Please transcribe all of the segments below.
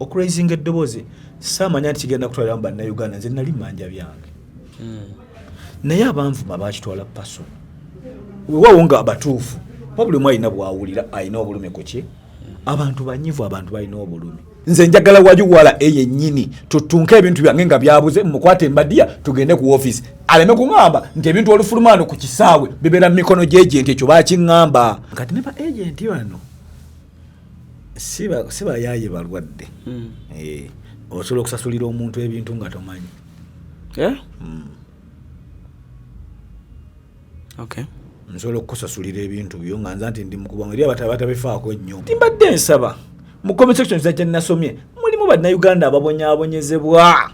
Okuraisinga eddoboozi saamanya nti kigenda kutwaliramu Bannayuganda. Nze nali manja byange, naye abanvuma bakitwala paso. Weewaawo nga abatuufu, kuba buli omu alina bwawulira, alina obulumi ku ki. Abantu banyivu, abantu balina obulumi. Nze njagala wajuwala eyennyini tutunke ebintu byange nga byabuze, mukwate embadiya tugende ku ofiisi, aleme kuŋŋamba nti ebintu olufulumaano ku kisaawe bibeera mu mikono gy'agenti. Ekyo bakiŋŋamba. Kati ne ba agenti bano si bayaaye, balwadde. Osobola okusasulira omuntu ebintu nga tomanyi. Eh? Okay. Nsobola okukusasulira ebintu byo nga nza nti ndi mukuba eri abatabifaako ennyo. Timbadde nsaba mu comment section za nasomye mulimu Bannayuganda ababonyaabonyezebwa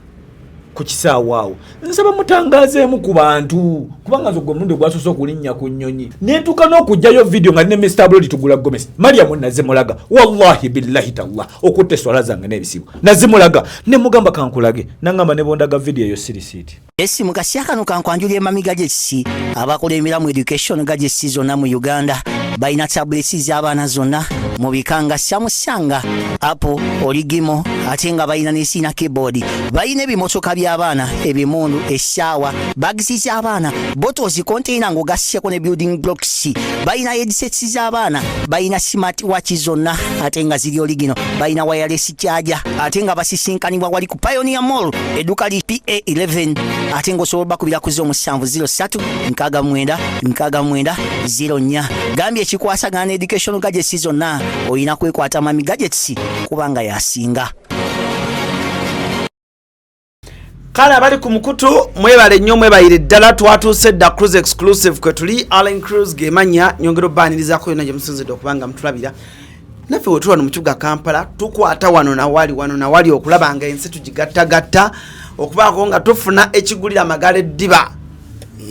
ku kisaawe awo. Nsaba mutangaazeemu ku bantu, kubanga nze gwe omulundi ogwasoose okulinnya ku nnyonyi nentuuka n'okugjayo vidiyo nga ne Mr Blodi tugula gomesi Mariamu nazimulaga. Wallahi billahi tallah, okutta eswala zange n'ebisibo nazimulaga, ne mugamba kankulage, nangamba ne bondaga vidiyo eyo si risiiti. Esi mu kaseera kano kankwanjulira Mami Gadgets, abakulembera mu education gadgets zonna mu Uganda. Balina tablets z'abaana zonna mu bika nga Samsung, Apple, Origimo, ate nga balina ne Sina keyboard. Balina ebimotoka by'abaana, ebimundu, essaawa, bags z'abaana, bottles, container ng'ogasseko ne building blocks. Balina headsets z'abaana, balina smart watch zonna ate nga ziri original, balina wireless charger, ate nga basisinkanibwa wali ku Pioneer Mall, edduka li PA11, ate ng'osobola bakubira ku 0703 69 69 04. Gambye ekikwasagana ne education gadgets zonna olina kwekwata Mami Gadgets kubanga yasinga. Kale abali ku mukutu mwebale nnyo, mwebayire ddala. Twatuuse dda Cruise Exclusive kwe tuli. Allen Cruise gemanya nyongera obbaanirizako yonna gye musinzidde okuba nga mutulabira. Naffe we tuli wano mu kibuga Kampala, tukwata wano nawali, wano nawali, okulaba nga ensi tugigattagatta, okubaako nga tufuna ekigulira amagala eddiba.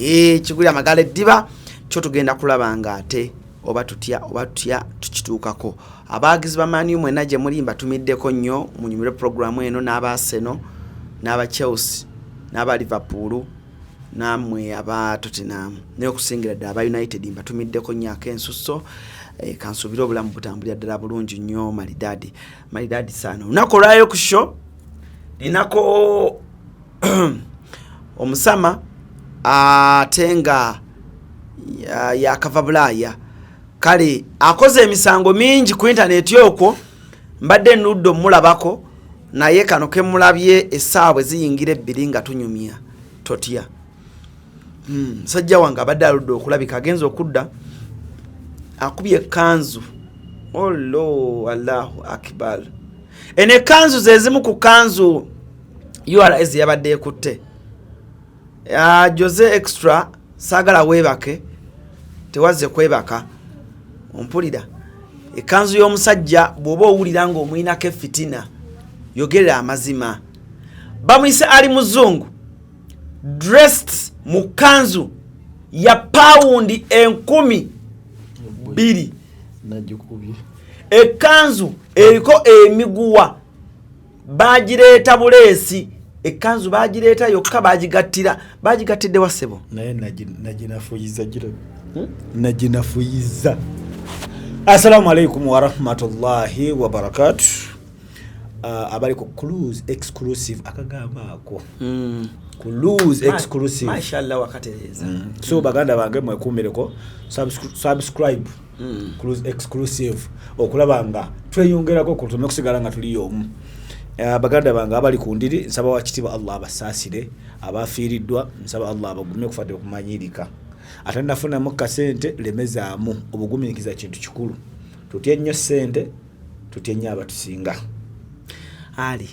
Ekigulira amagala eddiba kyo tugenda kulaba nga ate oba tutya oba tutya tukituukako. Abaagizi ba Man U mwenna gye muli mbatumiddeko nnyo, munyumirwe puroguramu eno, n'aba Arsenal n'aba Chelsea n'aba Liverpool nammwe aba Tottenham, naye okusingira ddala aba United mbatumiddeko nnyo ak'ensusso. Kansuubire obulamu butambulira ddala bulungi nnyo, malidaadi malidaadi saana. Olunaku olwayo ku show ninako omusama ate nga yakava Bulaaya. Kale akoze emisango mingi ku intaneti okwo, mbadde nudde omulabako, naye kano kemulabye essaawa bwe ziyingira 2 nga tunyumya. Totya, musajja wange abadde aludde okulabika, agenza okudda akubye ekkanzu. Ollo, Allahu akbar! Eno ekkanzu zezimu ku kanzu URS yabadde ekutte. Jose Extra, saagala weebake, tewazze kwebaka, ompulira? Ekkanzu y'omusajja bw'oba owulira ng'omuyinako efitina, yogerera amazima. Bamuyise Ali Muzungu, dressed mu kanzu ya pawundi 2000. Nagikubye. Ekkanzu eriko emiguwa, bagireeta buleesi. Ekkanzu bagireeta yokka, bagigattira, bagigattidde wa, ssebo? Naye naginafuyiza gira, naginafuyiza. Assalamu alaikum warahmatullahi wabarakatu. Abali ku Cruise Exclusive, akagamba ako Cruise Exclusive. Mashallah, wakatereeza. So baganda bange, mwekuumireko, subscribe Cruise Exclusive okulaba nga tweyongerako kutume kusigala nga tuli omu. Baganda bange abali ku ndiri, nsaba wakitiibwa Allah abasaasire abafiiriddwa, nsaba Allah abagumye okufadde okumanyirika. Ate nafunamu kasente, lemezaamu obugumiikiza, kintu kikulu. Tutye nnyo ssente, tutye nnyo abatusinga. Ali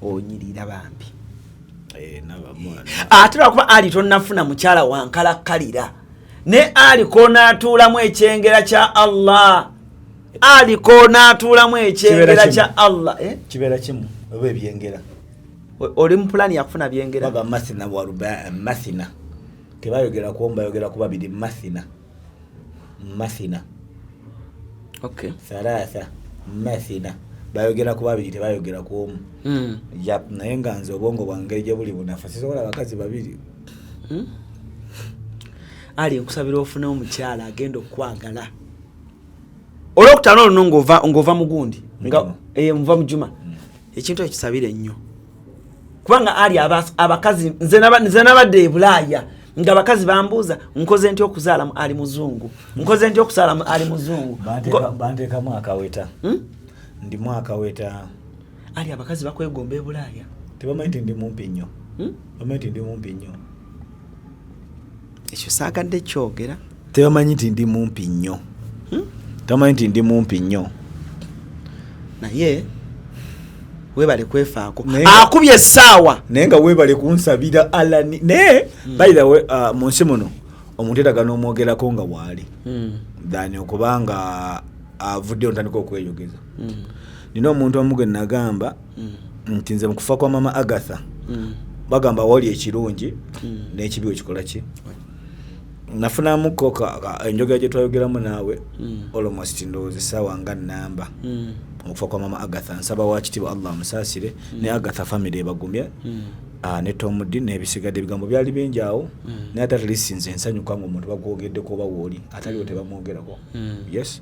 onyirira bambi. Naba mwana. Ate lwakuba Ali tonnafuna mukyala wankalakkalira, ne Ali konaatuulamu ekyengera kya Allah, Ali konaatuulamu ekyengera Kibeera kya Allah, eh? Kibeera kimu oba ebyengera. Oli mu pulani yakufuna byengera? Baga mathina wa ruba, mathina tebayogera ku omu, bayogera ku babiri. Mathina, mathina. Thalatha, mathina, bayogera ku babiri, tebayogera ku omu. Yap, naye nga nze obwongo bwange gye buli bunafu, sisobola abakazi babiri. Ali, nkusabira ofune omukyala agenda okukwagala. Olwokutaano luno ng'ova mugundi nga Mu muva mu juma. Ekintu ekyo kisabire nnyo, kubanga ali abakazi, nze nabadde e Bulaaya nga abakazi bambuuza, nkoze ntya okuzaala ali muzungu, nkoze ntya okuzaala ali muzungu. Banteekamu akaweta. Hmm? Ndimu akaweta. Ali abakazi bakwegomba e Bulaaya. Tebamanyi nti ndi mumpi nnyo. Hmm? Bamanyi nti ndi mumpi nnyo. Ekyo saagadde kyogera. Tebamanyi nti ndi mumpi nnyo. Tebamanyi nti ndi mumpi nnyo. Naye webale kwefaako. Naye Akubye essaawa. Naye nga weebale kunsabira, Alani. Naye by the way, mu nsi muno omuntu eraga n'omwogerako nga waali than okubanga avuddeyo ntandika okweyogeza. Nina omuntu omu gwe nagamba nti nze mu kufa kwa mama Agatha, bagamba wali ekirungi n'ekibi wekikola ki, nafunamuko enjogera gye twayogeramu naawe almost ndowooza essaawa nga namba okufa kwa mama Agatha. Nsaba wakitiibwa Allah amusaasire ne Agatha family ebagumye. Ah, ne Tomudi n'ebisigadde, ebigambo byali bingi awo, naye ate at least nze nsanyuka nga omuntu bakwogeddeko oba wooli ataliwo tebamwogerako. Yes,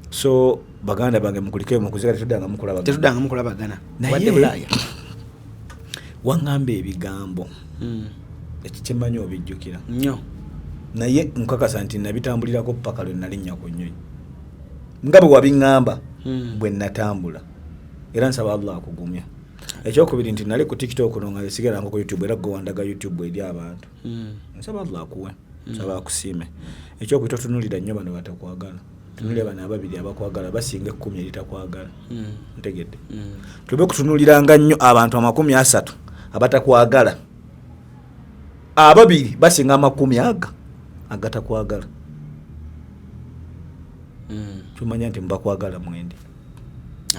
so baganda bange mukulike mukuzika, tetuddanga mukulabagana. Tetuddanga mukulabagana. Naye wadde Bulaaya. Waŋŋamba ebigambo, ekyo kyemmanyi obijjukira. Nnyo. Naye nkakasa nti nabitambulirako paka lwe nalinnya ku nnyonyi nga bwe wabiŋŋamba bwe natambula, era nsaba Allah akugumya. Ekyokubiri nti nali ku TikTok no nga nsigalanga ku YouTube, era gwe wandaga YouTube eri abantu. Nsaba Allah akuwe, nsaba akusiime. Ekyokubiri, totunulira nnyo bano batakwagala, tunulira bano ababiri abakwagala, basinga 10 eritakwagala. Ntegedde tube kutunuliranga nnyo abantu 30 abatakwagala, ababiri basinga amakumi aga agatakwagala. Tumanya nti mubakwagala mwendi.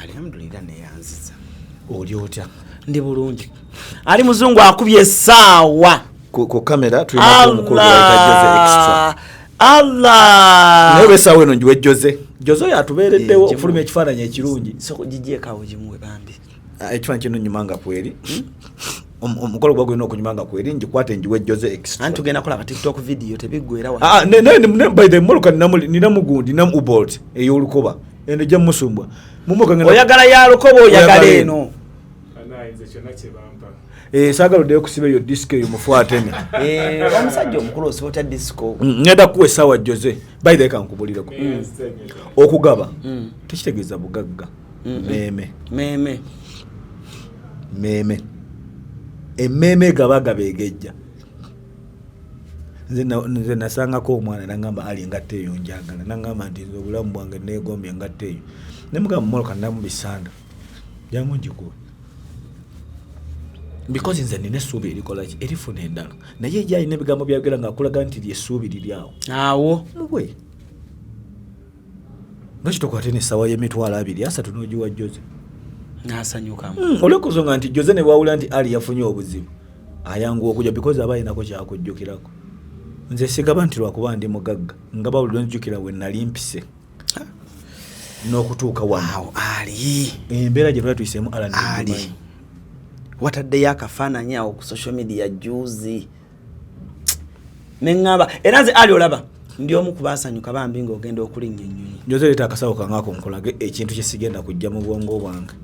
Alhamdulillah, neyanziza. Oli otya? Ndi bulungi. Ali muzungu akubye essaawa. Ku kamera tulinako omukulu gwayita Jose Extra. Allah! Naye lwesaawa eno njiwe Jose, Jose oyo atubeereddewo Eh, okufulumya ekifaananyi ekirungi. Soko gigyekaawo gimuwe bambi. Ah, ekifaananyi kino nyuma nga kweri. Omukolo gwa gulina okunyuma nga kweri, ngikwate njiwe Jose Extra. Anti tugenda kulaba TikTok video, tebiggwera wa. Ah, ne by the mmotoka ninamu gundi, ninamu ubolt ey'olukoba, eno ejja musumbwa mumoka Oyagala ya lukoba, oyagala Oyagala eno? Nayinza kyonna kye bampa. Eh, saagala oddeyo kusiba eyo disiko eyo mufu ateme. Eh, omusajja omukulu osiba otya disiko? Ngenda kuwa essaawa, Jose. By the way, kankubulireko. Okugaba tekitegeeza bugagga, meeme. Meeme. Meeme, emmeeme egabagaba egejja. Nze nasangako omwana nagamba, "Ali, engatto eyo njagala." Nagamba nti, "Nze obulamu bwange negombye engatto eyo." Nemugamba, "Moloka namubisanda, jangu ngikuwe," because nze nina essuubi erikolaki, erifuna endala. Naye ejja alina ebigambo byayogera ngaakulaga nti lyessuubi liri awo. Awo. Muwe nga kitokwate nesaawa y'emitwalo 2 3 n'ogiwa Jose. Nasanyukamu. Olw'okusonga nti Jose ne bwawulira nti Ali yafunye obuzibu, ayanguwa okujja because aba alinako kyakujjukirako. Nze sigaba nti lwakuba ndi mugagga, nga bawulira nzijukira we nali mpise n'okutuuka wano. Awo ali Embeera gye twali tuyiseemu, Alan, ali ngimanyi. Wataddeyo akafaananyi awo ku social media juzi, neŋŋamba, era nze ali olaba ndi omu ku baasanyuka bambi ng'ogenda okulinnya ennyonyi. Jose, leeta akasawo kange ako nkulage ekintu kyesigenda kujja mu bwongo bwange.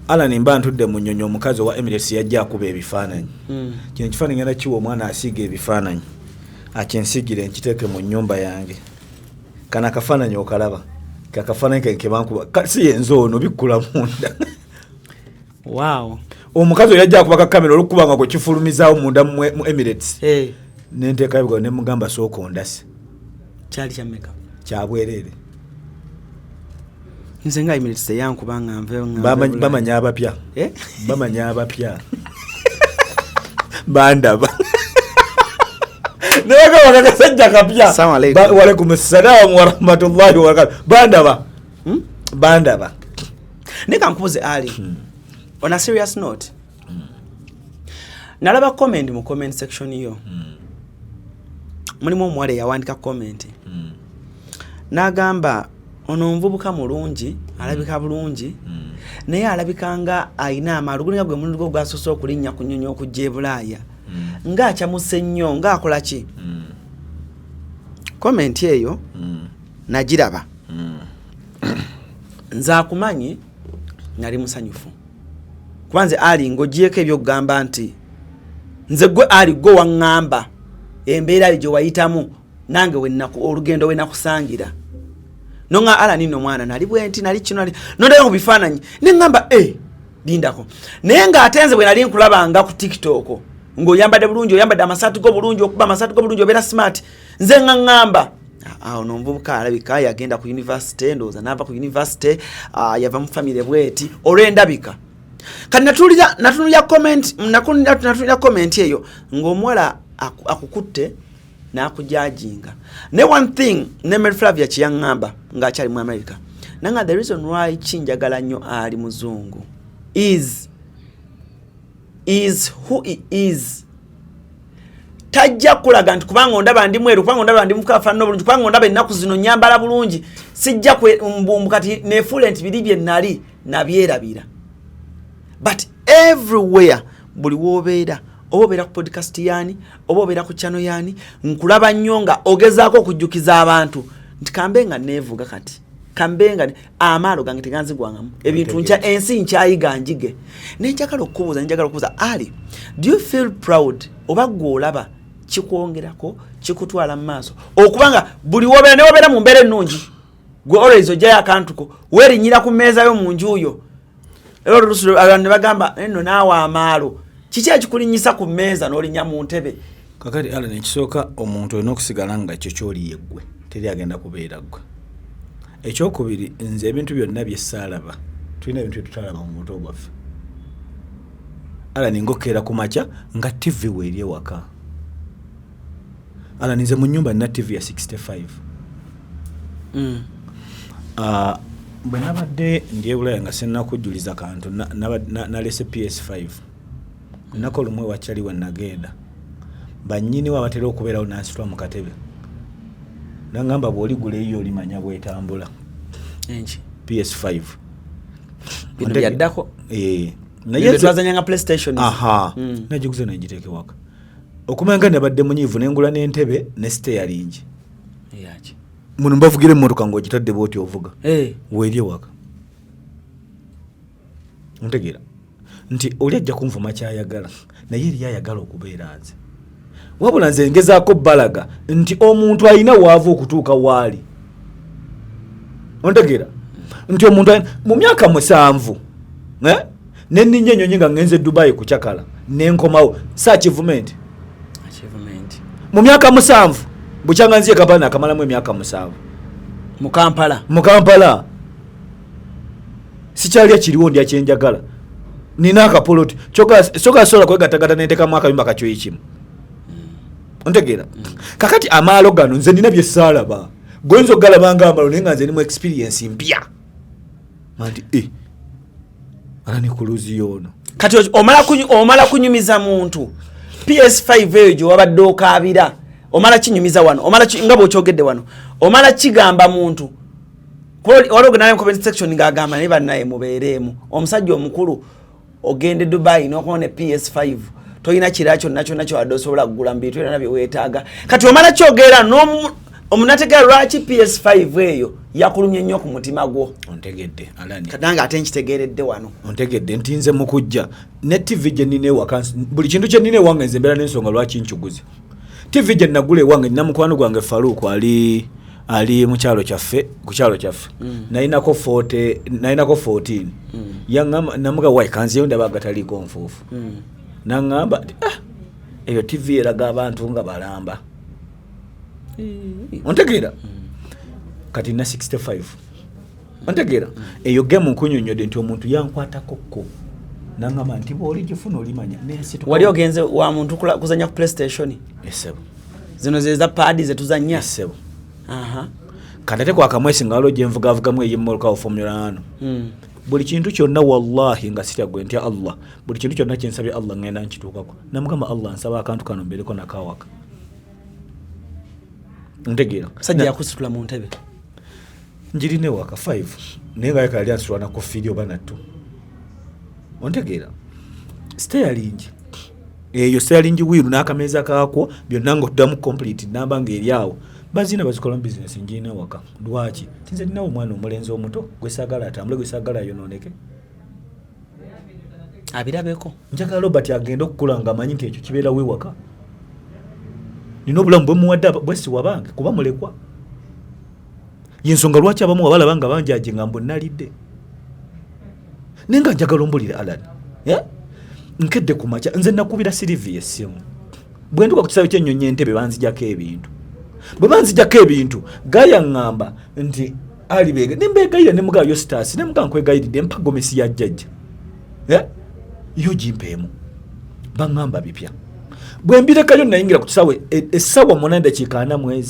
Alan, mba ntudde mu nnyonyi, omukazi owa Emirates yajja akuba ebifaananyi. Kino ekifaananyi ngenda kiwa omwana asiiga ebifaananyi akinsiigire nkiteeke mu nnyumba yange. Kano akafaananyi okalaba, kakafaananyi kange kebankuba. Si yenze ono, bikkula munda. Waawo. Omukazi oyo yajja akuba kakamera olukuba nga gwekifulumizaawo munda mu Emirates. Eh, nenteekayo bigambo nemugamba, "Sooka ondase." Kyali kyammeka? Kyabwereere. Nze nga Emirates teyankuba nga nve nga nve Bulaaya. Bamanya abapya. Eh? Bamanya abapya, bandaba nebagamba kakasajja kapya. Assalamu alaikum. Walaikum ssalamu warahmatullahi wabarakatu. Bandaba. Bandaba. Naye kankubuze Ali, on a serious note, nalaba comment mu comment section yo, mulimu omuwala eyawandika comment n'agamba, "Ono omuvubuka mulungi, alabika bulungi, naye alabika nga ayina amaalo, gulinga gwe mulundi gwe gwasoose okulinnya ku nnyonyi okujja e Bulaaya, ng'akyamuse nnyo, ng'akola ki?" Comment eyo nagiraba. Nze akumanyi. Nali musanyufu kuba nze Ali ng'ogyeko ebyokugamba nti nze gwe Ali gwe waŋŋamba embeera yo gye wayitamu nange wenaku olugendo wenakusangira nonga ala nino mwana nali bwenti nali kino nali nondayo ku bifaananyi neŋŋamba e lindako, naye ng'ate nze bwe nali nkulabanga ku TikTok ng'oyambadde bulungi, oyambadde amasaati go bulungi, okuba amasaati go bulungi, obeera smart, nze nga ŋŋamba, "Ah, ono omuvubuka alabika yagenda ku university, ndowooza n'ava ku university, yava mu famire bweti olw'endabika." Kati natunulira comment, natunulira comment eyo ng'omuwala akukutte n'akujajinga. Ne one thing ne Mary Flavia kyeyaŋŋamba ng'akyali mu America nanga, the reason why kinjagala nnyo Ali Muzungu is who he is. Tajja kulaga nti kubanga ondaba ndi mweru, kubanga ondaba ndi mukafaanana obulungi, kubanga ondaba ennaku zino nyambala bulungi, sijja mbumbu kati nefuule nti biri bye nali nabyerabira. But everywhere, buli wobeera, oba obeera ku podcast yaani, oba obeera ku channel yaani, nkulaba nnyo nga ogezaako okujjukiza abantu nti kambe nga neevuga, kati kambe nga amaalo gange teganzigwangamu ebintu nkya ensi nkyayiga njige. Nenjagala okukubuuza, njagala okubuuza Ali, do you feel proud oba gwe olaba kikwongerako, kikutwala mu maaso okubanga buli wobeera, ne wobeera mu mbeera ennungi, gwe always ojjayo akantuko weerinyira ku mmeeza yo mu nju yo, era oluusi abantu ne bagamba nno naawe amaalo, kiki ekikulinyisa ku mmeeza n'olinnya mu ntebe? Kakati Alan, ekisooka omuntu olina okusigala nga kyo kyoli yeggwe, teri agenda kubeera ggwe. Ekyokubiri, nze ebintu byonna byesaalaba, tulina ebintu byetutalaba mu buto bwaffe. Alan, ngokeera ku makya nga TV weeri ewaka. Alan, nze mu nyumba nina TV ya 65. Bwe nabadde ndi ebulaya nga sinnakujjuliza kantu, nalese PS5. Lunaku olumu ewakyali we nagenda, bannyiniwo abatera okubeerawo nansitwa mu katebe nagamba, "Bw'oligula eyo olimanya bwetambula." Enki? PS5. Bino byaddako? Eh, naye naye twazanyanga PlayStation. Aha. Nagiguze nagiteeka ewaka. Okumanya nga nabadde munyiivu, nengula n'entebe ne steering. Yaki? Muno mbavugira emmotoka ng'ogitadde bwoti ovuga. Eh. Weeri ewaka. Ntegeera nti oli ajja kunvuma kyayagala, naye eri ayagala okubeera nze. Wabula nze ngezaako balaga nti omuntu alina waava okutuuka waali. Ontegeera nti omuntu mu myaka 7, eh? Nenninnya ennyonyi nga ngenze Dubai kucakala, nenkomawo sa achievement. Achievement. Mu myaka 7 bukyanga nziye Kampala, nakamalamu emyaka 7. Mu Kampala? Mu Kampala. Sikyalya kiriwo, ndya kyenjagala. Nina akapoloti kyoka sobola kwegatagata nentekamu akayumba kakyoyi kimu. Ontegeera? Kakati amaalo gano nze nina byesaalaba, goyinza okugalaba nga amaalo, naye nga nze nimu experience mpya nti e ala nikuluzi ono. Kati omala kunyumiza muntu PS5 eyo gye wabadde okaabira, omala kinyumiza wano, omala nga bw'okyogedde wano, omala kigamba muntu. Kuba waliwo ogenda mu comment section ng'agamba, "Naye bannaye mubeereemu, omusajja omukulu ogende Dubai n'okuba ne PS5, tolina kirala kyonna kyonna kyewadde osobola kugula mu bintu byonna bye weetaaga." Kati omala kyogera omunategeera lwaki PS5 eyo yakulumye nnyo ku mutima gwo. Ontegedde, Alani? Kati nange ate nkitegeeredde wano. Ontegedde nti nze mukujja ne TV gye nnina ewaka, buli kintu kye nnina ewange nze mbeera n'ensonga lwaki nkiguze. TV gye nagula ewange, nina mukwano gwange Faruku ali mu kyalo kyaffe, ku kyalo kyaffe. Nalinako 40, nalinako 14. Yaŋŋamba, namuga wai kanziyo ndaba agataliiko nfuufu. Naŋŋamba nti, "Ah, eyo TV eraga abantu nga balamba." Ontegeera? Kati na 65, ontegeera? Eyo game nkunyonyodde nti omuntu yankwatako ko naŋŋamba nti bw'oli gifuna olimanya nensituka. Wali ogenze wa muntu kuzanya ku PlayStation? Esebo. Zino zeza paadi zetuzanya? Esebo. Aha. Kati ate kwakamwesi nga waliwo gyenvugavugamu ey'emmotoka Formula ano. Buli kintu kyonna, wallahi nga sitya gwe ntya Allah, buli kintu kyonna kyensabye Allah ngenda nkituukako. Namugamba, "Allah, nsaba akantu kano mbeereko nakawaka." Ntegeera? Musajja yakusitula mu ntebe. Njirina ewaka 5, naye nga yali ansitula nakufiri oba nattu. Ontegeera? Steering eyo, steering wheel n'akameeza kaakwo byonna nga otuddamu complete namba ng'eri awo, bazina bazikola mu bizinesi. Njirina waka. Lwaki? Tinze ninawo omwana omulenzi omuto gwe saagala atambule, gwe saagala ayonooneke. Abirabeko. Njagala Robert agende okukula nga amanyi nti ekyo kibeerawo ewaka. Nina obulamu bwemuwadde bwesiwa bange kuba mulekwa. Yensonga lwaki abamu abalaba nga banjaje nga mbu nalidde. Naye nga njagala ombulire Alan. Yeah? Nkedde ku makya nze nakubira Sylvia essimu. Bwe ntuuka ku kisaawe ky'ennyonyi Entebbe banzijako ebintu. Bwe banzijako ebintu gaya ŋŋamba nti Ali beega ne mbeegayirira ne mugamba Yositaasi ne mugamba nkwegayiridde mpa gomesi ya jjajja. Yeah? Yo gimpeemu. Baŋŋamba bipya. Bwe mbirekayo nayingira ku kisaawe essaawa 8:40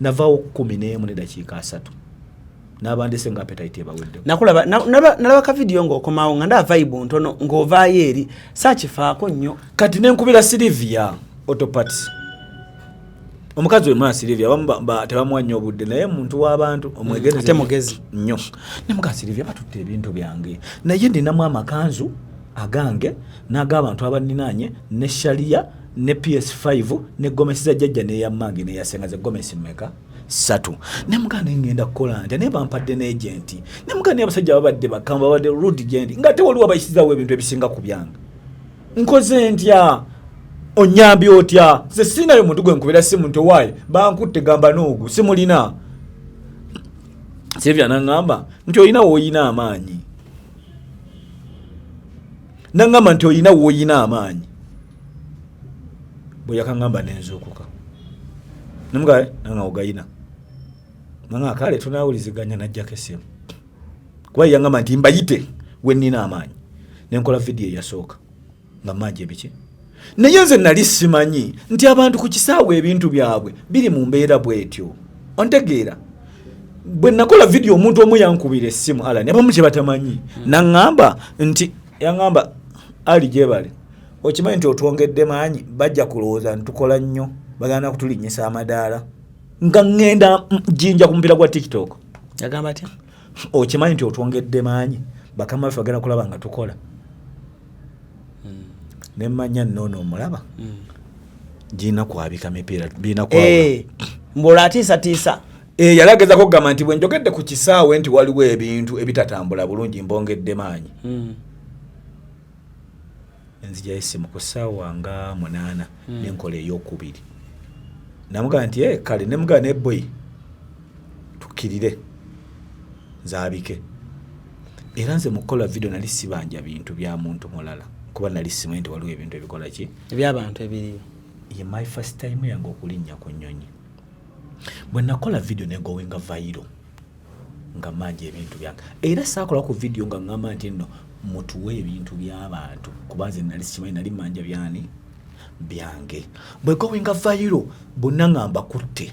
navaawo 11:30. N'abandese nga appetite ebaweddeko. Nakulaba nalaba ka video ng'okomawo nga ndaba vibe ntono ng'ovaayo eri saakifaako nnyo. Kati ne nkubira Sylvia Auto Parts. Omukazi we mwana Sylvia abamu tebamuwa nnyo obudde naye muntu w'abantu omwegendereza ate mugezi nnyo. Ne muga Sylvia batutte ebintu byange naye ndinamu amakanzu agange n'ag'abantu abanninaanye ne sharia ne PS5 ne gomesi za jjajja n'eya mmange n'eya ssenga ze gomesi mmeka? 3. Ne muga ne ngenda kukola ntya naye bampadde n'agenti. Ne muga naye abasajja babadde bakamba babadde rude gyendi ng'ate waliwo abayisizaawo ebintu ebisinga ku byange. Nkoze ntya? Onyambye otya? Nze sirinayo muntu gwe nkubira simu nti owaaye bankutte gamba n'ogwo simulina. Sylvia n'aŋŋamba nti olina w'olina amaanyi. N'aŋŋamba nti olina w'olina amaanyi. Bwe yakaŋŋamba ne nzuukuka. Ne mugamba nanga ogayina. Nanga kale tunaawuliziganya n'aggyako essimu. Kuba yaŋŋamba nti mbayite we nnina amaanyi. Ne nkola vidiyo eyasooka nga mmanja ebiki. Naye nze nali simanyi nti abantu ku kisaawe ebintu byabwe biri mu mbeera bw'etyo. Ontegeera? Bwe nakola vidiyo omuntu omu yankubira essimu Alan abamu kye batamanyi. N'aŋŋamba nti yaŋŋamba Ali gyebale okimanyi nti otwongedde maanyi bajja kulowooza nti tukola nnyo bagenda kutulinnyisa amadaala. Nga ŋŋenda Jinja ku mupiira gwa TikTok. Yagamba atya? Okimanyi nti otwongedde maanyi bakama baffe bagenda kulaba nga tukola. Ne mmanya nnoono omulaba girina kwabika mipiira birina kwawula. Mbu atiisatiisa. Yali agezaako okugamba nti bwe njogedde ku kisaawe nti waliwo ebintu ebitatambula bulungi mbongedde maanyi. Nzijayo essimu ku ssaawa nga 8 ne nkola ey'okubiri. Namugamba nti kale ne mugamba ne boy tukkirire nzaabike. Era nze mu kukola video nali sibanja bintu bya muntu mulala kuba nali simanyi nti waliwo ebintu ebikola ki eby'abantu ebiriyo. Ye my first time yange okulinnya ku nnyonyi. Bwe nakola video ne goinga viral nga mmanja ebintu byange. Era saakola ku video nga ŋŋamba nti nno mutuwe ebintu by'abantu kuba nze nali simanyi nali mmanja byani byange. Bwe goinga viral bonna nga mbakutte.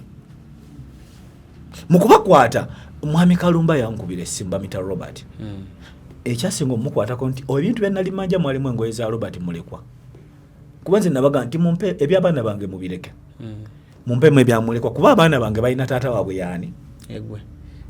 Mu kubakwata Mwami Kalumba yankubira essimu bamuyita Robert. Ekyasinga omukwatako nti ebintu bye nali mmanja mwalimu engoye za Robert mulekwa. Kuba nze nabaga nti mumpe eby'abaana bange mubireke. Mumpeemu ebyamulekwa kuba abaana bange balina taata waabwe yaani? Egwe.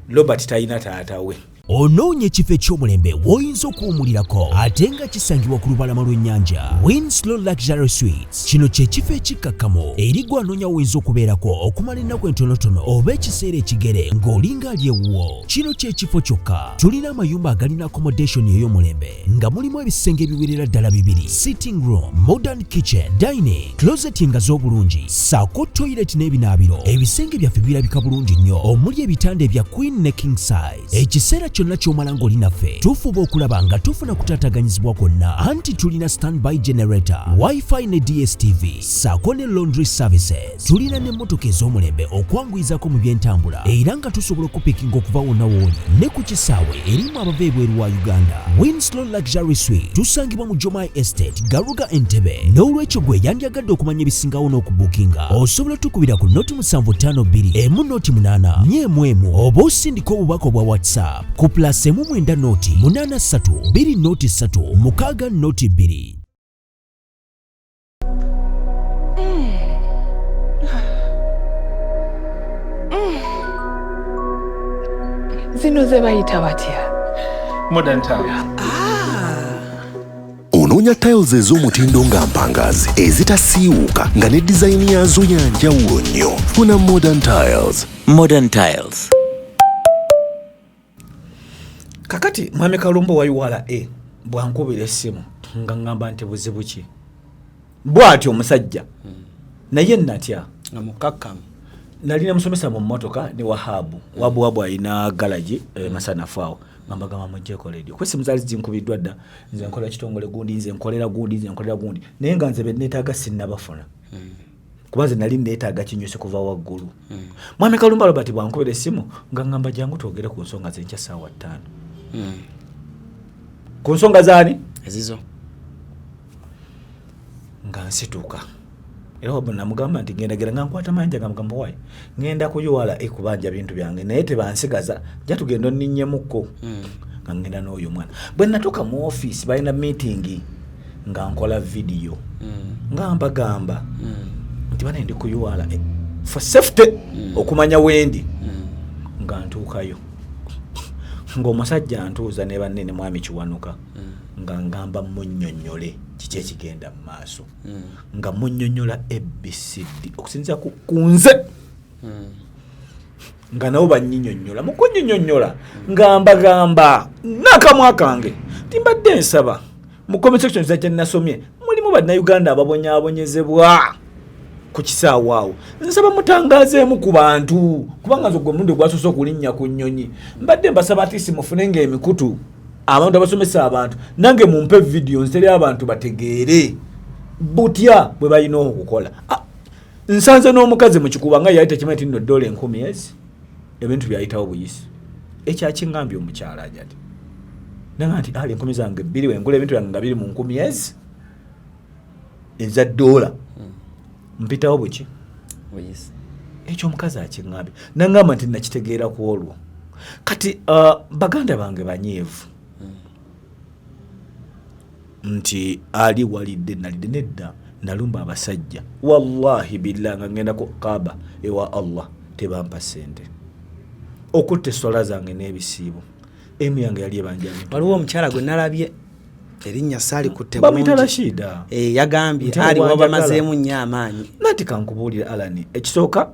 Robert talina taata we. Onoonya ekifo eky'omulembe w'oyinza okuwummulirako ate nga kisangibwa ku lubalama lw'ennyanja. Winslow Luxury Suites. Kino kye kifo ekikkakkamu eri gwe anoonya w'oyinza okubeerako okumala ennaku entonotono oba ekiseera ekigere ng'olinga ali ewuwo. Kino kye kifo kyokka. Tulina amayumba agalina accommodation ey'omulembe nga mulimu ebisenge ebiwerera ddala 2, sitting room, modern kitchen, dining, closet nga z'obulungi, ssaako toilet n'ebinaabiro. Ebisenge byaffe birabika bulungi nnyo omuli ebitanda ebya queen ne king size. Ekiseera kyonna ky'omala ng'oli naffe tufuba okulaba nga tufuna kutaataganyizibwa kwonna anti tulina standby generator, wifi ne DSTV ssaako ne laundry services. Tulina n'emmotoka ez'omulembe okwanguyizako mu by'entambula era nga tusobola okupikinga okuva wonna w'oli ne ku kisaawe erimu abava ebweru wa Uganda. Winslow Luxury Suite tusangibwa mu Jomai Estate, Garuga Entebbe. N'olwekyo gwe yandyagadde okumanya ebisingawo n'okubuukinga osobola otukubira ku 0752 108 411 oba osindika obubaka obwa WhatsApp ku +1 9 8 3 2 0 3 6 0 2. Zino ze bayita batya? Modern tiles. Onoonya tiles ez'omutindo nga mpangazi ezitasiiwuuka nga ne dizayini yaazo ya njawulo nnyo. Funa Modern Tiles. Modern Tiles. Kakati Mwami Kalumba wa URA Bwankubira essimu nga ŋŋamba nti buzibu ki bw'atyo omusajja, naye natya. Nga mukakkamu. Nalina musomesa mu mmotoka ne Wahabu. Wabu alina galagi masanafu awo, nga mbagamba muggyeko radio kuba essimu zaali zinkubiddwa dda. Nze nkola kitongole gundi, nze nkolera gundi, nze nkolera gundi, naye nga nze beneetaaga sinnabafuna, kuba nze nali neetaaga kinyusi kuva waggulu. Mwami Kalumba Robert bwankubira essimu nga ŋŋamba jangu twogere ku nsonga zenkya ssaawa 5. Ku nsonga zaani? Ezizo. Nga nsituka, era wabwe namugamba nti ngenda gera nga nkwata mayinja, nga mugamba wayi ngenda kuyiwala ekubanja bintu byange, naye tebansigaza, nja tugenda onninnyemukko. Nga ngenda n'oyo omwana. Bwe natuuka mu ofiisi balina meeting, nga nkola vidiyo nga mbagamba nti bana ndi kuyiwala for safety okumanya wendi. Nga ntuukayo ng'omusajja ntuuza ne banne ne mwami Kiwanuka, nga ngamba munnyonnyole kiki ekigenda mu maaso, nga munnyonnyola ABCD okusinziira ku nze, nga nabo bannyinyonnyola. Mu kunyinyonnyola nga mbagamba n'akamwa kange nti mbadde nsaba mu comment section za kye nasomye mulimu Bannayuganda ababonyaabonyezebwa ku kisaawe awo, nsaba mutangaazeemu ku bantu, kubanga nze gwe omulundi ogwasoose okulinnya ku nnyonyi, mbadde mbasaba at least mufune ng'emikutu abantu abasomesa abantu, nange mumpe vidiyo nziteri abantu bategeere butya bwe balina okukola. Ah, nsanze n'omukazi mu kikuba nga yali tekimanyi nti nno dola 1000 ezi ebintu byayitawo buyisi. Ekyakiŋŋambye omukyala ajati nanga nti ali 2000 wengula ebintu byange nga biri mu 1000 ezi eza dola mpitawo buki. Buyisi. Ekyo omukazi akiŋŋambye naŋŋamba nti nakitegeera ku olwo. Kati baganda bange banyiivu nti ali walidde nalidde nedda, nalumba abasajja. Wallahi billah, nga ngenda ku Kaaba ewa Allah tebampa ssente okutta eswala zange n'ebisiibo, emu yange yali ebanja bintu. Waliwo omukyala gwe nalabye, erinnya saalikutte. Bamuyita Rashida. Eh, yagambye Nti ali wanjagala. wabamazeemu nnyo amaanyi. Nanti kankubuulira Alani, ekisooka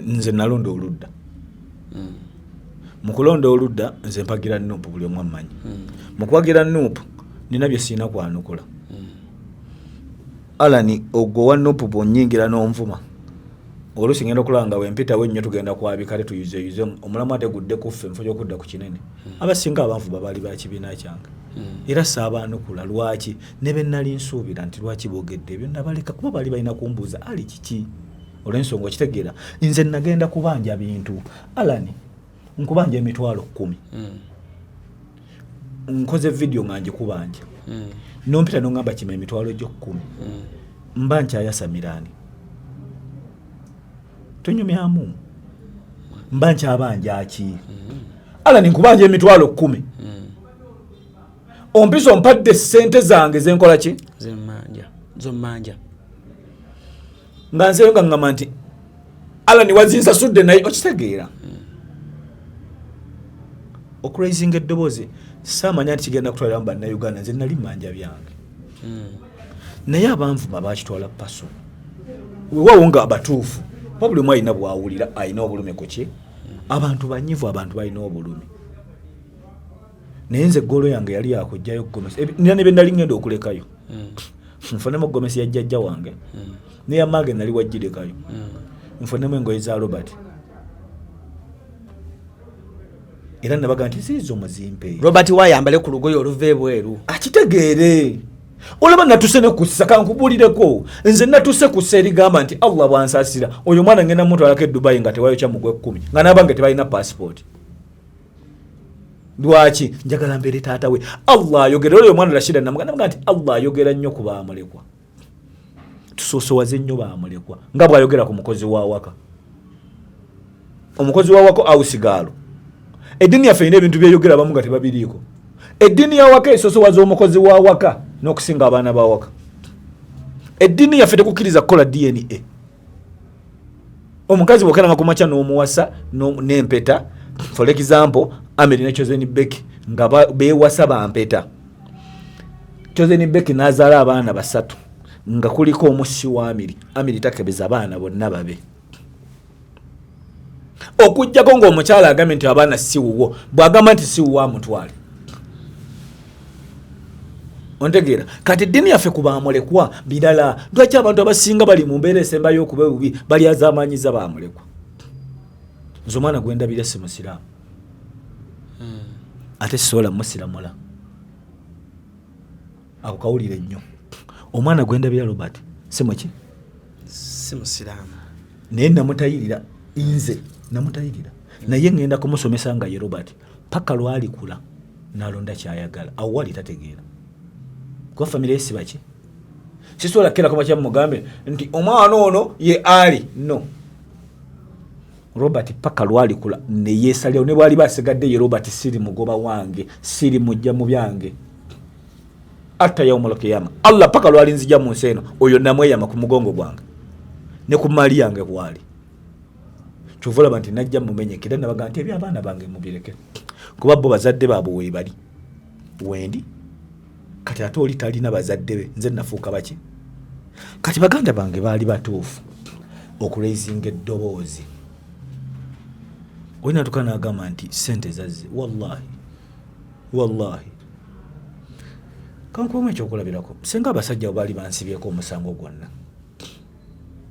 nze nalonda oludda. Mu kulonda oludda nze mpagira NUP, buli omu ammanyi. Mu kuwagira NUP nina bye siina kwanukula. Alani, ogwo wa NUP bwonyingira n'onvuma, oluusi ngenda okulaba nga wempitawo ennyo tugenda kwabika, ate tuyuzeyuze omulamu ate gudde kuffe nfo gyokudda ku kinene. Abasinga abanvuma baali ba kibiina kyange era saabaanukula. Lwaki? Ne be nali nsuubira nti lwaki boogedde ebyo nabaleka, kuba baali balina kumbuuza ali kiki, olw'ensonga okitegeera nze nagenda kubanja bintu. Alani, nkubanja 100,000, nkoze vidiyo nga ngikubanja, nompita nongamba kima emitwalo gyo 10, mba nkyayasamirani? Tonyumyamu, mba nkyabanja ki? Alani, nkubanja 100,000, ompisa ompadde sente zange zenkola ki? Zemmanja, zommanja. Nga nseyo nga ŋŋamba nti Alani wazinsasudde, naye okitegeera okuraisinga eddoboozi saamanya nti kigenda kutwaliramu Bannayuganda. Nze nali manja byange, naye abanvuma bakitwala personal. Weewaawo nga batuufu, kuba buli omu alina bwawulira, alina obulumi ku ki. Abantu banyivu, abantu balina obulumi, naye nze goal yange yali yakugjayo gomesi. Nina ne bye nali ngenda okulekayo, nfunemu gomesi ya jjajja wange neya mange nali wajjirekayo, nfunemu engoye za Robert, era nabaga nti ziizo muzimpe. Robert wayambale ku lugoye oluva ebweru. Akitegeere. Olaba natuse ne kussa, kankubulireko, nze natuse kussa erigamba nti Allah bwansaasira oyo omwana ngenda mutwalako e Dubai nga tewayokya mugwe 10, nga nabange tebalina passport. Lwaki? Njagala mbeere taata we. Allah ayogera oyo omwana Rashida namuga nti Allah ayogera nnyo ku bamulekwa, tusoosowaze nnyo bamulekwa, nga bw'ayogera ku mukozi wa waka, omukozi wa waka awusigaalo. Eddiini yaffe erina ebintu byeyogera abamu nga tebabiriiko. Eddiini ya waka esosowaza omukozi wa waka n'okusinga abaana ba waka. Eddiini yaffe tekukkiriza kukola DNA. Omukazi bwokeranga ku makya n'omuwasa n'empeta, for example Ameri ne Chosen Becky nga bewasa bampeta, Chosen Becky n'azaala abaana basatu nga kuliko omussi wa Amiri, Amiri takebeza baana bonna babe okugjako ng'omukyala agambye nti abaana si wuwo. Bw'agamba nti si wuwo, amutwale. Ontegeera? Kati eddiini yaffe ku bamulekwa birala. Lwaki abantu abasinga bali mu mbeera esembayo okuba ebubi balyazaamaanyiza bamulekwa? Nze omwana gwe ndabira si musiraamu, ate sisobola musiramula. Ako kawulire nnyo. Omwana gwe ndabira Robert si muki? Si musiraamu. Naye namutayirira, nze namutayirira, naye ŋŋenda kumusomesa nga ye Robert paka lwalikula nalonda kyayagala. Awo wali tategeera kuba famire ye sibaki. Sisobola kukeera kumakya mugambe nti omwana ono ye ali no Robert paka lwalikula neyesalirawo. Ne bwaliba asigadde ye Robert, siri mugoba wange, siri mujja mu byange atta yaumul kiyama. Allah paka lwalinzija mu nsi eno, oyo namweyama ku mugongo gwange ne ku maali yange bwali. Kyova olaba nti najja mumenyeke era nabaga nti ebyabaana bange mubireke, kuba bo bazadde baabwe webali wendi. Kati ate oli talina bazadde be, nze nafuuka baki? Kati baganda bange baali batuufu okuraisinga eddoboozi. Oli natuka n'agamba nti sente zazze. Wallahi, wallahi, kankubamu ekyokulabirako. Senga abasajja abo baali bansibyeko omusango gwonna,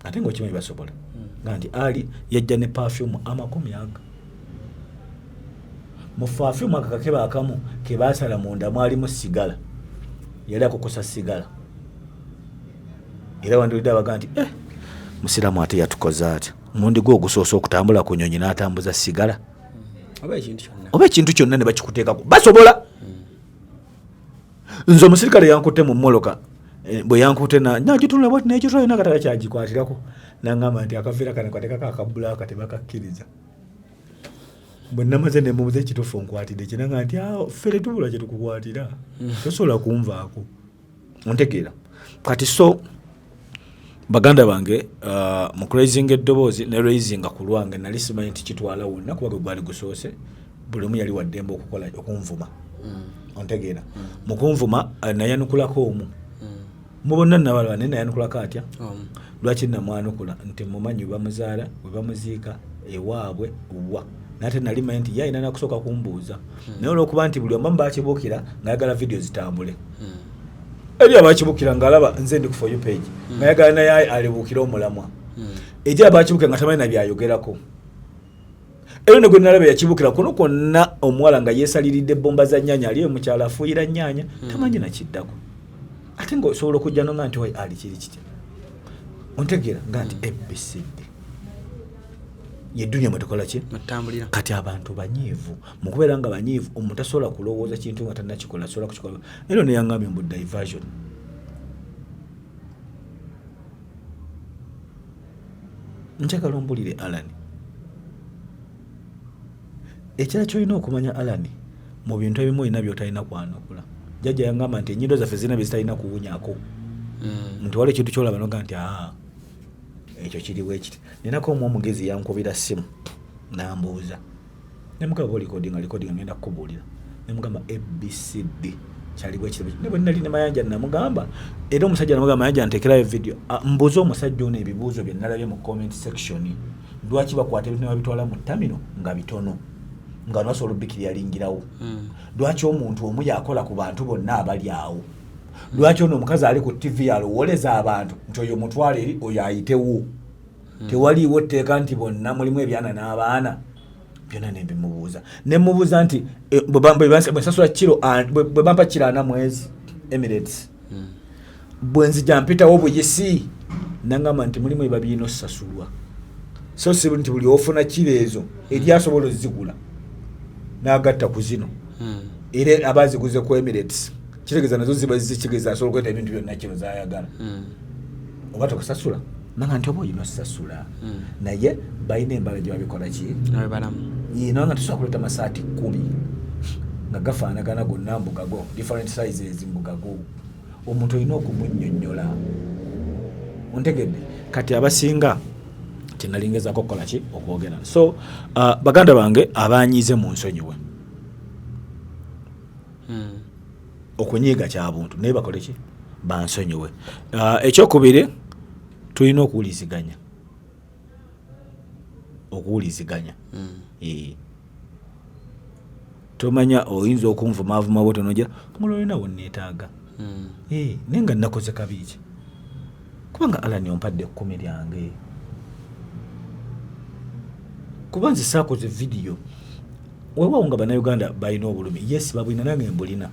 ate nga okimanyi basobola nga nti ali yajja ne perfume 200 aga mu perfume ako kakeba akamu kebasala munda mwalimu sigala, yali akukusa sigala. Era wandulidde abaga nti eh, musiraamu ate yatukoze atya? Omundi gwe ogusoose okutambula ku nyonyi n'atambuza sigala oba ekintu kyonna, oba ekintu kyonna ne bakikuteekako basobola. Nze omusirikale yankutte mu mmoloka, bwe yankutte nagitunula bwati nekitula yona katala kyagikwatirako, nangamba nti akaveera kano katekako akabulaaka tebakakkiriza. Bwe namaze nemubuuza ekituufu nkwatidde kinanga nti ah, ffe tetubula kyetukukwatira, tosobola kunvaako. Ontegeera? Kati so baganda bange, mu kuraisinga eddoboozi ne raisinga ku lwange, nali simanyi nti kitwala wonna, kuba gwe gwali gusoose, buli omu yali waddembe okukola okunvuma. Ontegeera? Mu kunvuma, nayanukulako omu mu bonna nabalaba, naye nayanukulako atya? Lwaki namwanukula? Nti mumanyi we bamuzaala, we bamuziika, ewaabwe wa? Nate nali manyi nti ye alina nakusooka kumbuuza, naye olwokuba nti buli omu bakibuukira ng'ayagala vidiyo zitambule, eri abakibuukira ng'alaba nze ndi ku For You page ng'ayagala naye alibuukire omulamwa, eri abakibuukira nga tamanyi nabyayogerako. Era ne gwe nalaba yakibuukira kuno kwonna, omuwala nga yeesaliridde ebbomba za nnyaanya, ali emukyalo afuuyira nnyaanya, tamanyi nakiddako. Ate ng'osobola okujja nonga nti oi ali kiri kitya? Ontegeera? Nga nti ABCD ye duniya mwe tukola ki? Mutambulira. Kati abantu banyiivu. Mu kubeera nga banyiivu, omuntu tasobola kulowooza kintu nga tannakikola, asobola kukikola. Era neyaŋŋambye mbu diversion. Njagala ombulire Alan, ekirala kyolina okumanya Alan, mu bintu ebimu olina byotalina kwanukula. Jjajja yaŋŋamba nti ennyindo zaffe zirina byezitalina kuwunyako, nti waliwo ekintu kyolaba noga nti aa, ekyo kiriwo ekiti. Ninako omu omugezi yankubira simu nambuuza, nemugamba oba recordinga, recordinga, ngenda kukubuulira. Nemugamba ABCD kyaliwo ekitabo ne bwe nali ne Mayanja namugamba, era omusajja namugamba, Mayanja nteekerayo video. Ah, mbuuze omusajja ono ebibuuzo bye nalabye mu comment section. Lwaki bakwata ebintu ne babitwala mu terminal nga bitono, nga basobola obikiriyalingirawo? Lwaki omuntu omu yakola ku bantu bonna abali awo? Lwaki ono omukazi ali ku TV yalowoleza abantu nti oyo mutwalo eri, oyo ayitewo? Tewaliiwo tteeka nti bonna mulimu ebyana n'abaana. Byonna nembimubuuza. Nemubuuza nti eh, bwe nsasula kiro bwe bampa kiro 40 mwezi Emirates, bwe nzija mpitawo buyisi? Nangamba nti mulimu ebiba birina osasulwa, so si nti buli ofuna kiro ezo eri asobola ozigula n'agatta ku zino. Era aba aziguze ku Emirates, kitegeeza nazo ziba zikitegeeza asobola okweta ebintu byonna kiro zayagala. Oba tokusasula nanga nti oba olina osasula, naye balina embala gye babikola ki. Nabibalamu. Nanga tosobola kuleeta masaati 10 nga gafaanagana gonna mbugago, different sizes mbugago. Omuntu olina okumunnyonnyola. Ontegedde? Kati abasinga kyenalingezako okukola ki, okwogera. So baganda bange abanyiize mu nsonyiwe. Okunyiiga kya buntu, naye bakole ki? Bansonyiwe. Ekyokubiri, tulina okuwuliziganya, okuwuliziganya. Eh. Tomanya oyinza okunvumaavuma bwotyo nogira mulo olina wonneetaaga. Eh, naye nga nakoze kabi ki? Kubanga Alan, ompadde 10 lyange, kuba nze saakoze vidiyo. Weewaawo nga Bannayuganda balina obulumi, yes, babulina, nange mbulina,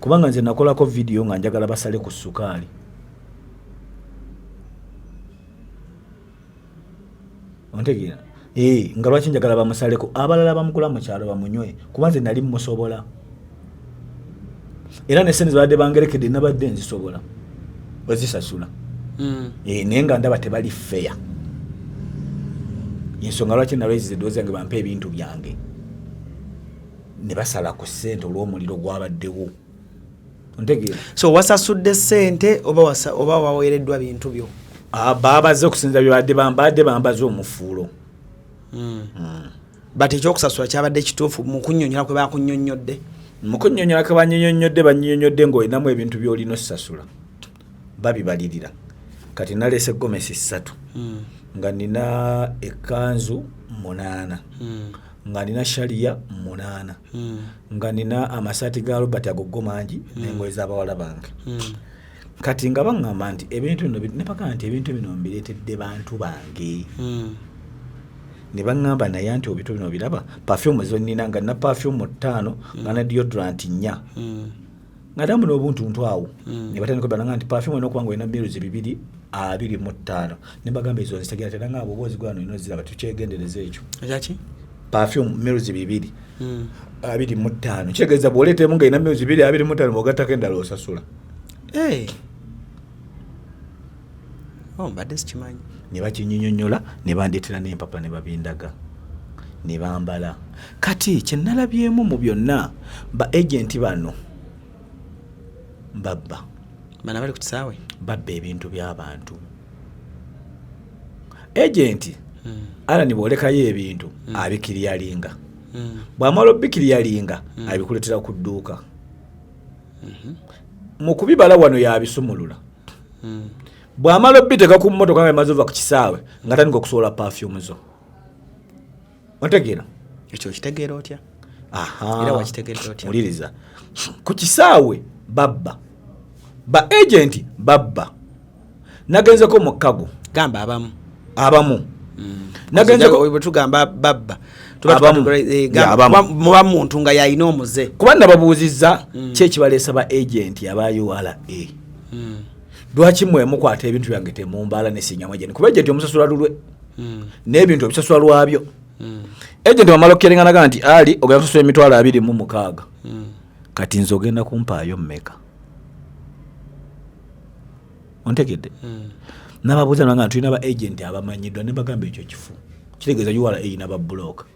kubanga nze nakolako vidiyo nga njagala basale ku sukaali. Ontegeera? Eh, nga lwaki njagala bamusaleko, abalala bamugula mu kyalo bamunywe, kuba nze nali musobola, era ne sente zibadde bangerekedde nabadde nzisobola ozisasula. Eh, naye nga ndaba tebali fair, ensonga lwaki nalweziza eddoboozi yange bampe ebintu byange, ne basala ku ssente olw'omuliro gwabaddewo. Ontegeera? So wasasudde ssente oba oba waweereddwa bintu byo? Ah, baabaze okusinza byebadde bambadde bambaze omufuulo. But ekyokusasula kyabadde kituufu mu kunnyonnyola kwe bakunnyonnyodde? Mu kunnyonnyola ke bannyonnyodde, bannyonnyodde ng'olinamu ebintu by'olina osasula, babibalirira. Kati naleese gomesi 3, nga nina ekkanzu 8, nga nina shaliya 8, nga nina amasaati ga Robert ago go mangi, n'engoye z'abawala bange. Kati nga baŋŋamba nti ebintu bino ne bagamba nti ebintu bino mbireetedde bantu bange, ne baŋŋamba naye nti ebintu bino biraba, perfume zonnina, nga nina perfume 5, nga na deodorant 4, nga damu n'obuntuntu awo. Ne batandika bananga nti perfume olina okuba nga olina mils 225. Ne bagamba ezo nzitegeera, tera nga bw'oba ozigula olina oziraba, tukyegendereza ekyo. Ekyaki? Perfume mils 225, kitegeeza bw'oleetemu nga erina mils 225, bw'ogattako endala osasula. Eh. Oh, mbadde sikimanyi. Ne bakinyinyonnyola ne bandeetera n'empapula ne babindaga ne bambala. Kati kyenalabyemu mu byonna, ba agenti bano babba. Bano bali ku kisaawe? Babba ebintu by'abantu. Agenti Alan bw'olekayo ebintu, abiclearinga. Bw'amala obiclearinga, abikuleetera ku dduuka. Mu kubibala wano yabisumulula. Bw'amala obiteeka ku mmotoka nga emaze ova ku kisaawe, nga tandika okusobola perfume zo. Otegeera? Ekyo okitegeera otya? Aha. Era wakitegedde otya? Wuliriza, ku kisaawe babba, ba agenti babba. Nagenzeko mu kago. Gamba abamu. Abamu. Nagenzeko. Bwe tugamba babba tuba Abamu. Gamba, Yeah, abamu. muba muntu nga yalina omuze. Kuba nababuuzizza ki ekibaleesa ba agenti aba URA, lwaki mwe mukwata ebintu byange temumbala nesinyamu agenti? Kuba agenti omusasula lulwe n'ebintu ebisasula lwabyo. Agenti wamala okukerenganaga nti ali ogenda kusasula 260,000, kati nze ogenda kumpaayo mmeka? Ontegedde? Nababuuza nanga tulina ba agenti abamanyiddwa, ne bagamba ekyo kifu, kitegeeza URA erina ba broker.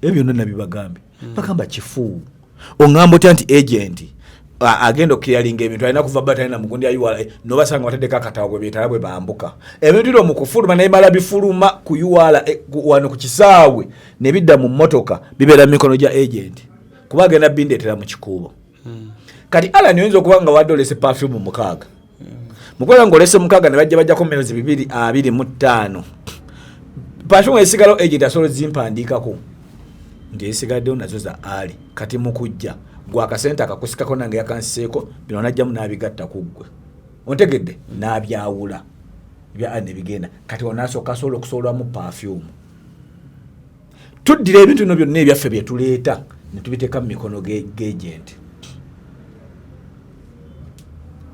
Ebyo byonna nabibagambye, bagamba kifu. Oŋŋamba otya nti agenti agenda okuclearinga ebintu alina kuva ba talina mugundi ya URA? Nobasanga bataddeko akatabo bwe beetala bwe bambuka ebintu bino mu kufuluma, naye mala bifuluma ku URA wano ku kisaawe ne bidda mu mmotoka, bibeera mu mikono gya agenti, kuba agenda bindeetera mu kikuubo. Kati Alan, oyinza okuba nga wadde olese perfume 6, mukubeera nga olese 6 ne bajja bajjako mils 225, perfume esigalawo agent asobola ozimpandiikako nti ezisigaddewo nazo za ali. Kati mukujja gwe akasente akakusikako nange yakansiseeko bino, najjamu n'abigatta ku ggwe. Ontegedde? N'abyawula ebya ali ne bigenda. Kati onasooka asobola okusobolwamu perfume. Tuddira ebintu bino byonna ebyaffe bye tuleeta ne tubiteeka mu mikono g'agent.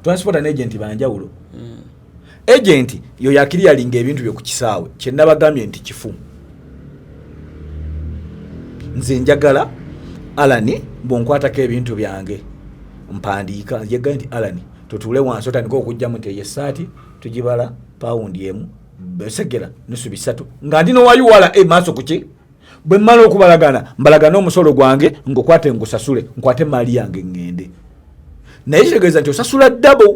Transporter ne agent banjawulo. Agent yo yaclearinga ebintu bye ku kisaawe. Kyenabagambye nti kifu, nze njagala Alan bwonkwatako ebintu byange mpandiika, yegga nti Alan tutuule wansi otandika okugjamu nti eyo essaati tugibala pawundi 1 besegera nusu 300, nga ndi nowa URA maaso kuki. Bwe mmala okubalagana, mbalagane omusolo gwange, ngukwate ngusasule, nkwate emaali yange ŋŋende. Naye kitegeeza nti osasula double,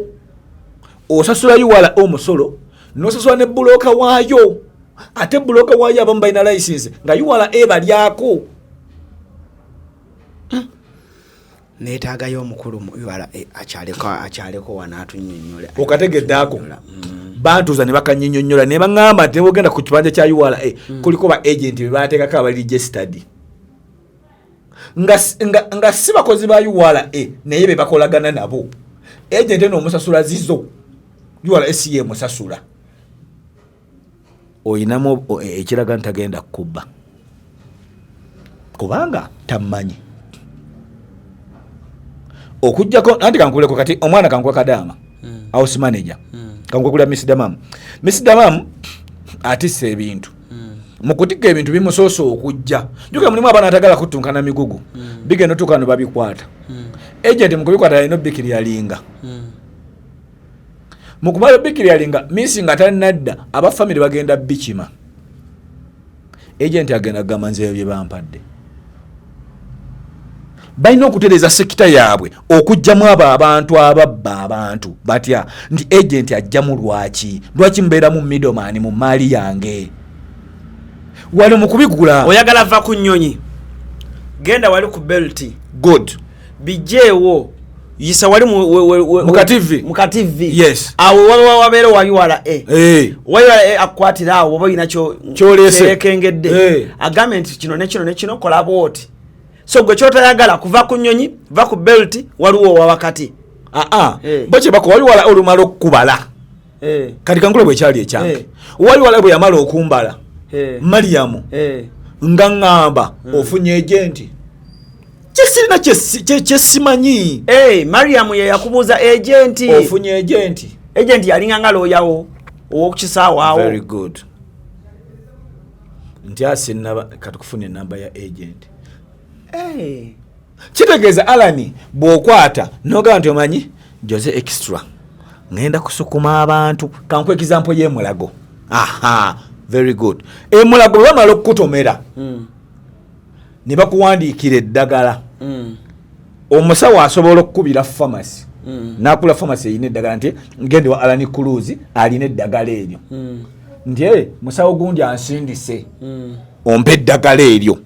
osasula URA omusolo, nosasula ne broker waayo. Ate broker waayo abamu balina license nga URA balyako. Neetaagayo omukulu mu URA akyaleko wano atunnyonnyole. Okategedde ako? Bantuuza ne bakanyinyonnyola ne baŋŋamba nti nebwogenda ku kibanja kya URA, kuliko ba agent be bateekako abali registered. Nga si bakozi ba URA, naye be bakolagana nabo. Agent eno omusasula zizo, URA si yemusasula. Oyinamu ekiraga nti tagenda kukubba kubanga tammanyi, okujjako anti kankuleko kati omwana kankuwa kadaama, house manager. Kankuwa Miss Damam. Miss Damam atisse ebintu. Mu kutikka ebintu bimusoose okujja, jjuka mulimu abaana atagala kutunkana migugu. Bigenda otuuka no babikwata. Agent mu kubikwata alina obikiryalinga. Mu kumala obikiryalinga, Miss nga tannadda, aba family bagenda bikima. Agent agenda kugamba, "Nze ebyo bye bampadde." Balina okutereeza sector yaabwe, okuggyamu abo abantu ababba abantu. Batya nti agent ajjamu? Lwaki mubeeramu middleman mu maali yange wali mu kubigula? Oyagala va ku nnyonyi, genda wali ku belt. Good. Bijjeewo, yisa wali Mu ka TV. Mu ka TV. Yes. Awo waba wabeera wa URA. Eh. Wa URA akukwatira awo oba olina Ky'oleese. kyekengedde. Eh. Agambe nti kino ne kino ne kino, kola bwoti. So gwe kyotayagala kuva ku nnyonyi, va ku belt, waliwo owa wakati. Aa. Eh. Bo kyebako wali wala olumala okukubala. Kati kankule bwekyali ekyange, wali wala bwe yamala okumbala, Mariamu, nga ŋŋamba, "Ofunye agent?" Kyesirina, kyesimanyi. Eh, Mariam ye yakubuuza agent? "Ofunye agent?" Agent yalinga nga looyawo owokukisaawo awo. Very good. Nti asinaba katukufuna enamba ya agent. Kitegeeza Alani bw'okwata nogamba nti, "Omanyi Jose Extra, ŋŋenda kusukuma abantu." Kankuwa example y'emulago. Aha, very good. Emulago bwe bamala okukutomera ne bakuwandiikira eddagala, omusawo asobola okukubira famasi, nakula famasi erina eddagala nti, "Ngende wa Alani Cruz alina eddagala eryo," nti, "E, musawo gundi ansindise ompe eddagala eryo."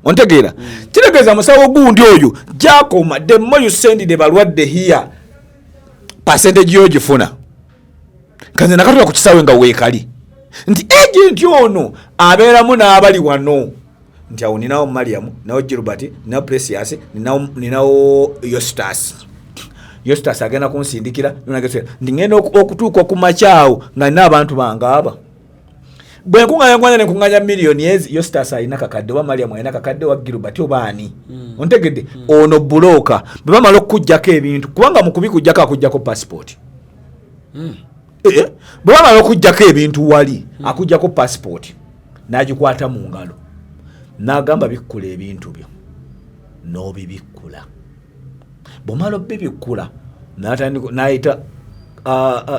Ontegeera? Kitegeeza musawo gundi oyo gyakoma, the more you send the balwadde here, percentage yogifuna. Kanze nakatula ku kisaawe nga weekali nti agent ono abeeramu n'abali wano, nti awo ninawo Mariamu, ninawo Gilbert, ninawo Precious, ninawo Yostas. Yostas agenda kunsindikira nti ngenda okutuuka okumakyawo nga nina abantu bange aba. Bwe nkuŋŋanya nkuŋŋanya ne nkuŋŋanya miliyoni ezi, Yostas alina kakadde, oba Mariamu alina kakadde, oba Gilbert, oba ani. Ontegedde? Ono broker bwe bamala okukugjako ebintu, kubanga mu kubikugjako akugjako passport. Eh, bwe bamala okugjako ebintu wali, akugjako passport n'agikwata mu ngalo n'agamba, "Bikkula ebintu byo." N'obibikkula. Bw'omala obibikkula, n'ayita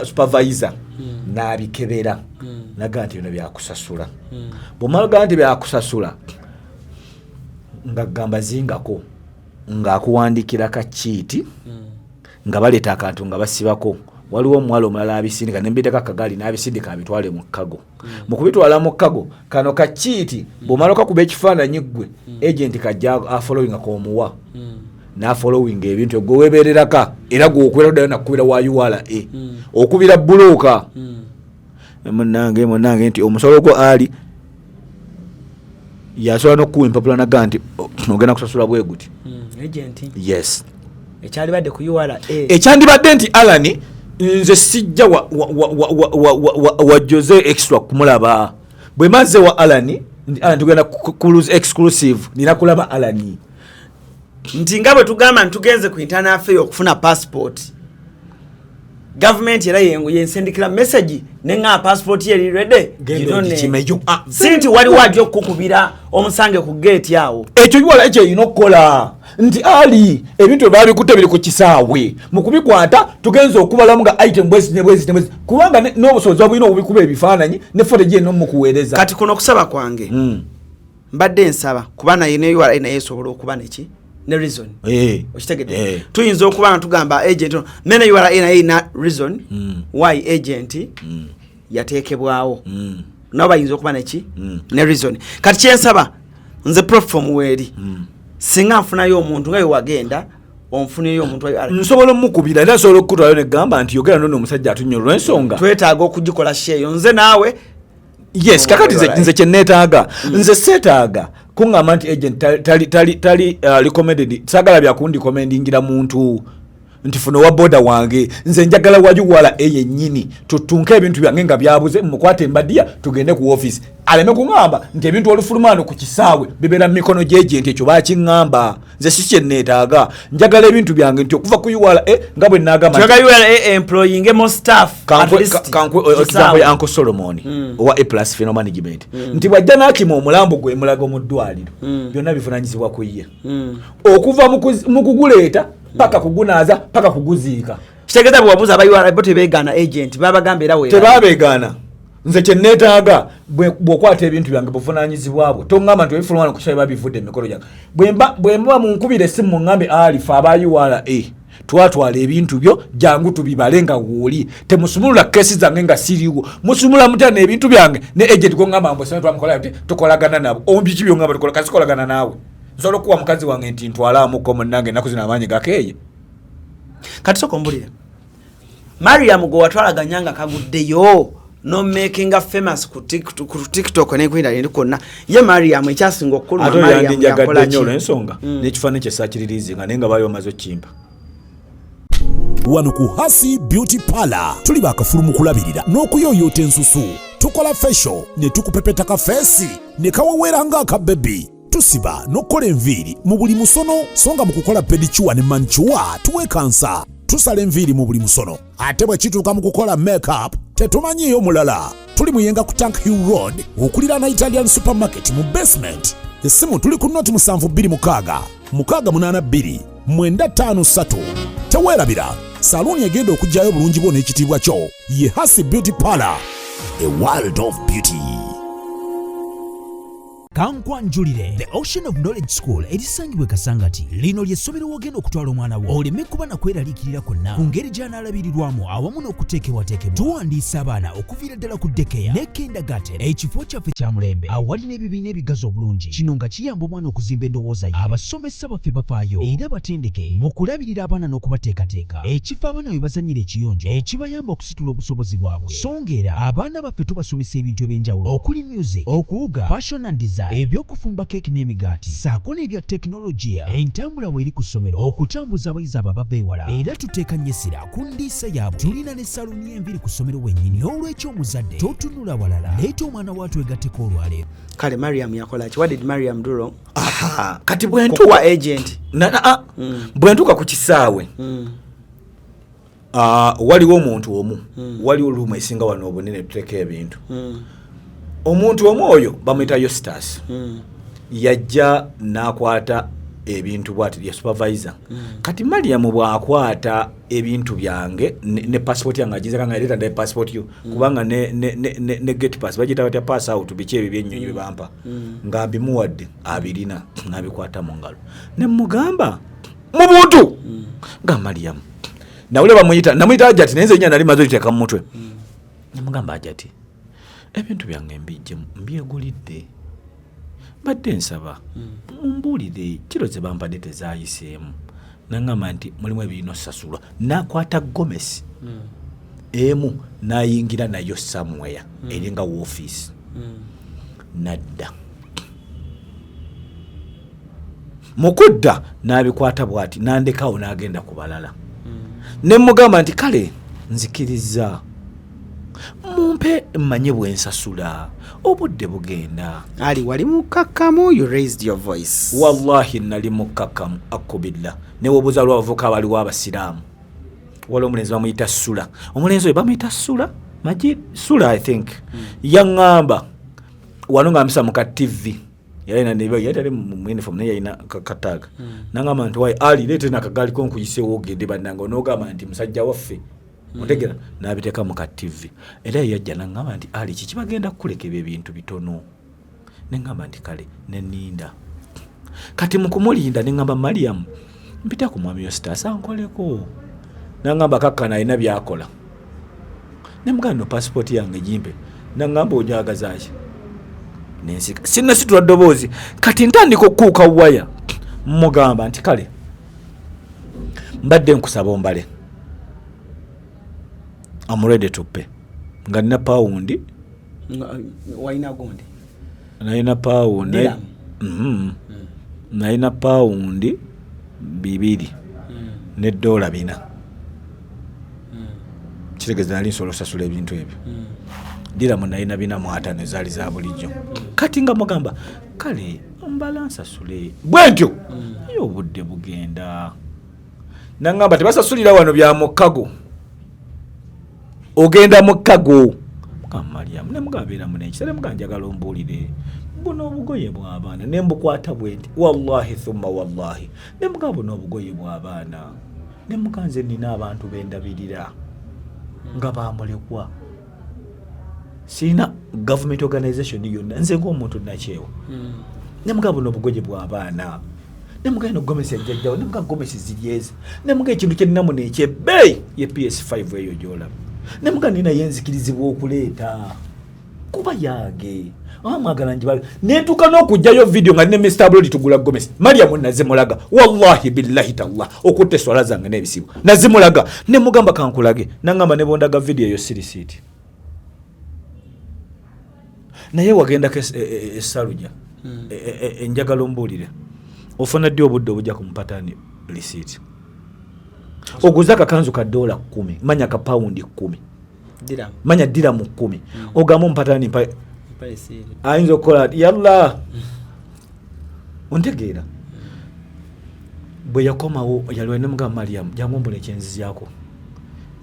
supervisor n'abikebera, nagaa nti bino byakusasula. Bw'omala ogaa nti byakusasula, nga gamba zingako, ng'akuwandikira kakiiti nga baleeta akantu nga basibako. Waliwo omuwala omulala abisindika nembiteko akagaali n'abisindika abitwale mu kkago. Mu kubitwala mu kkago, kano kakiiti bw'omala okakuba ekifaananyi, ggwe agent kajja afollowinga komuwa n'afollowinga ebintu. Gwe webeereraka era gwe okwera oddayo nakukubira wa URA, okubira broker, "Munange, munange," nti omusolo gwo ali yasobola n'okukuwa empapula naga nti, "Oh, ogenda kusasula bwe guti." Agent. Yes. Ekyalibadde ku URA. Ekyandibadde nti Alani, nze sijja wa Jose Extra kumulaba. Bwe mazze wa Alani nti, "Alani, tugenda ku exclusive, nina kulaba Alani." Nti nga bwe tugamba nti tugenze ku internal affair okufuna passport, gavumenti era yensindikira message neŋŋaa passport ye eri ready. Genda ogikimeyo. Ah, si nti waliwo ajja okukukubira omusange ku geeti awo. Ekyo biwala ekyo erina okukola nti ali ebintu bye babikutte biri ku kisaawe, mu kubikwata tugenza okubalamu nga item bwezi ne bwezi ne bwezi, kubanga n'obusobozi babulina obubikuba ebifaananyi ne footage eno mukuweereza. Kati kuno okusaba kwange, mbadde nsaba kuba naye ne URA naye esobola okuba neki ne reason. Okitegedde? Tuyinza okuba nga tugamba agent ono, mene URA naye erina reason why agent yateekebwawo. Nabo bayinza okuba neki ne reason. Kati kyensaba nze, platform weeri, singa nfunayo omuntu nga wewagenda onfuneyo omuntu wa URA. Nsobola omukubira era nsobola okukutwalayo negamba nti, "Yogera nono omusajja atunyolwa olw'ensonga." Twetaaga okugikola sheeyo nze naawe. Yes, kakati nze kyenneetaaga, nze seetaaga kuŋŋamba nti agent tali recommended. Saagala byakundicommendingira muntu nti funo wa boda wange. Nze njagala wa URA yennyini, tutunke ebintu byange nga byabuze, mukwate embadiya, tugende ku office, aleme kuŋŋamba nti ebintu olufulumaano ku kisaawe bibeera mu mikono gy'agent. Ekyo bakiŋŋamba, nze si kyenneetaaga. Njagala ebintu byange nti okuva ku URA nga bwe naagamba nti- Kyoga URA employing more staff at least. Kankwe example ya Uncle Solomon owa A Plus Funeral Management, nti bw'ajja n'akima omulambo gwe mulago mu ddwaliro, byonna bivunanyizibwa ku ye, okuva mu kuguleeta paka kugunaaza paka kuguziika. Kitegeeza bwe wabuuza aba URA, bo tebeegaana agent, babagamba era weera. Tebabeegaana. Nze kyenneetaaga, bw'okwata ebintu byange, buvunanyizibwa bwo. Toŋŋamba nti ebifuluma ku kisaawe babivudde mu mikolo gyange. Bwe mba munkubira essimu, muŋŋambe, "Ali, fe aba URA twatwala ebintu byo, jangu tubibale nga wooli." Temusumulula kesi zange nga siriwo. Musumula mutya n'ebintu byange ne agent gwoŋŋamba mbu twamukola ti tukolagana nabo? Ombiki byoŋŋamba tukola kasi kolagana naawe? Nsobola okuwa mukazi wange nti ntwalaamuko munnange, ennaku zino amaanyi gakeeye. Kati soka ombulire, Mariam gwe watwalaganya nga kaguddeyo nomakinga famous ku TikTok nekwinda eri kwonna, ye Mariam ekyasinga okukuluma? Ate oyo Mariam yandinjagadde yakola nnyo ki? olw'ensonga n'ekifaananyi kye saakiririizinga, naye nga baali bamaze okukimpa. Wano ku Hasi Beauty Parlor tuli bakafulu mu kulabirira n'okuyooyoota ensusu. Tukola facial ne tukupepeta ka face ne kaweweera ng'akabebi. Tusiba n'okukola enviiri mu buli musono, so nga mu kukola pedicure ne manicure tuwekansa. Tusala enviiri mu buli musono, ate bwe kituuka mu kukola makeup tetumanyiiyo mulala. Tuli Muyenga ku Tank Hill Road, okuliraana Italian Supermarket mu basement. Essimu tuli ku 0726 682 953. Teweerabira, saluuni egenda okugyayo obulungi bwo n'ekitiibwa kyo ye Hasi Beauty Parlor, a world of beauty. Kankwanjulire The Ocean of Knowledge School erisangibwa e Kasangati. Lino ly'essomero w'ogenda okutwala omwana wo, oleme kuba na kweraliikirira kwonna ku ngeri gy'anaalabirirwamu awamu n'okuteekebwateekebwa. Tuwandiisa abaana okuviira ddala ku daycare ne kindergarten. Ekifo kyaffe kya mulembe, awali n'ebibiina ebigazi obulungi, kino nga kiyamba omwana okuzimba endowooza ye. Abasomesa baffe bafaayo era batendeke mu kulabirira abaana n'okubateekateeka. Ekifo abaana we bazannyira ekiyonjo, ekibayamba okusitula obusobozi bwabwe. So nga era abaana baffe tubasomesa ebintu ebyenjawulo okuli music, okuwuga, fashion and design, ebyokufumba keeki n'emigaati, ssaako n'ebya tekinologiya. Entambula weeri ku ssomero okutambuza abayizi abo abava ewala, era tuteeka nnyo essira ku ndiisa yaabwe. Tulina ne saluuni y'enviiri ku ssomero wennyini. N'olwekyo omuzadde totunula walala, leeta omwana wo atwegatteko olwaleero. Kale Mariam yakola ki? What did Mariam do wrong? Aha, kati Kukuwa bwentuuka agent? Bwe ntuuka ku kisaawe, waliwo omuntu omu, waliwo room esinga wano obunene tuteeka ebintu. Omuntu omu oyo bamuyita Yostas, yajja n'akwata ebintu bwati, ye supervisor. Kati Mariam bw'akwata ebintu byange ne passport yange agizeka nga leeta ndaye passport yo, kubanga ne gate pass bagiyita batya, pass out, biki ebyo byennyonyi bye bampa nga mbimuwadde, abirina n'abikwata mu ngalo. Ne mugamba mu buntu nga Mariam nawule bamuyita, namuyita Ajati, naye nze nnya nali maze oliteeka mu mutwe. Nemugamba, "Ajati, ebintu byange mbijje mbyegulidde, mbadde nsaba mumbuulire kiro ze bampadde tezayiseemu." Naŋŋamba nti mulimu ebirina osasulwa. Nakwata gomesi emu n'ayingira nayo somewhere eringa woofiisi, nadda mukudda n'abikwata bw'ati, n'andekawo n'agenda ku balala. Ne mugamba nti kale nzikiriza mumpe mmanye bwe nsasula, obudde bugenda. Ali wali mukakkamu? You raised your voice. Wallahi nali mukkakkamu, akubillah. Newobuuza lwabavuka abaliwo abasiraamu, waliwo omulenzi bamuyita Sula, omulenzi oyo bamuyita Sula Majid Sula, I think. Yaŋŋamba wano nga mpisa mu ka TV, yali tali mu uniform, naye yalina kataaga. Naŋŋamba nti, "Wayi Ali, leete nakagaali ko nkuyiseewo ogende." Bannange, onoogamba nti musajja waffe, otegera, n'abiteeka mu ka TV. Era ye yajja naŋŋamba nti, "Ali, kiki bagenda kukuleka ebyo ebintu bitono?" Neŋŋamba nti kale, neninda. Kati mu kumulinda neŋŋamba, "Mariam, mpita ku mwami Yostas ankoleko." Naŋŋamba kakkana alina byakola. Nemugamba, "No, pasipooti yange gimpe." Naŋŋamba, "Ojagazaki?" Nensika, sinasitula ddoboozi. Kati ntandika okukuuka waya, mugamba nti kale mbadde nkusaba ombale, am ready to pay, nga nina pawundi Walina gundi? Nalina pawundi. Dirham? Nalina pawundi 2 ne dola 4. Kitegeeza nali nsobola okusasula ebintu ebyo. Diramu nalina 450 ezaali za bulijjo. Kati nga mugamba kale mbala nsasule bwe ntyo, naye obudde bugenda. Nangamba tebasasulira wano bya mukago, ogenda mukago. Mugamba Mariam, ne mugamba beera munekisa, ne mugamba njagala ombuulire buno obugoye bw'abaana, ne mbukwata bwe nti wallahi thumma wallahi, ne mugamba buno obugoye bw'abaana, ne mugamba nze nina abantu bendabirira nga bamulekwa, sirina government organization yonna, nze ng'omuntu nakyewa. Ne mugamba buno obugoye bw'abaana, ne mugamba eno gomesi ejjajjawo, ne mugamba gomesi ziri ezi, ne mugamba ekintu kye nnina muno ekyebbeeyi ye PS5 eyo gy'olaba, ne mugamba nina yenzikirizibwa okuleeta kuba yange mwagala njibala. Nentuuka n'okugjayo video nga ne Mr. Brody tugula gomesi, Mariam nazimulaga wallahi billahi tallah, okutta eswala zange n'ebisibo nazimulaga, ne mugamba kankulage, nangamba ne bondaga video eyo si risiiti. Naye wagendako esaluja, enjagala ombuulire ofuna ddi obudde obujja ku mupatani risiiti? Oguze akakanzu ka dola 10, manya ka pawundi 10, manya diramu 10, ogamba omupatani mpa ayinza okukola yalla. Ontegeera? Bwe yakomawo yaliwa ne mugamba Mariam jangu mbula ekyenzizyako,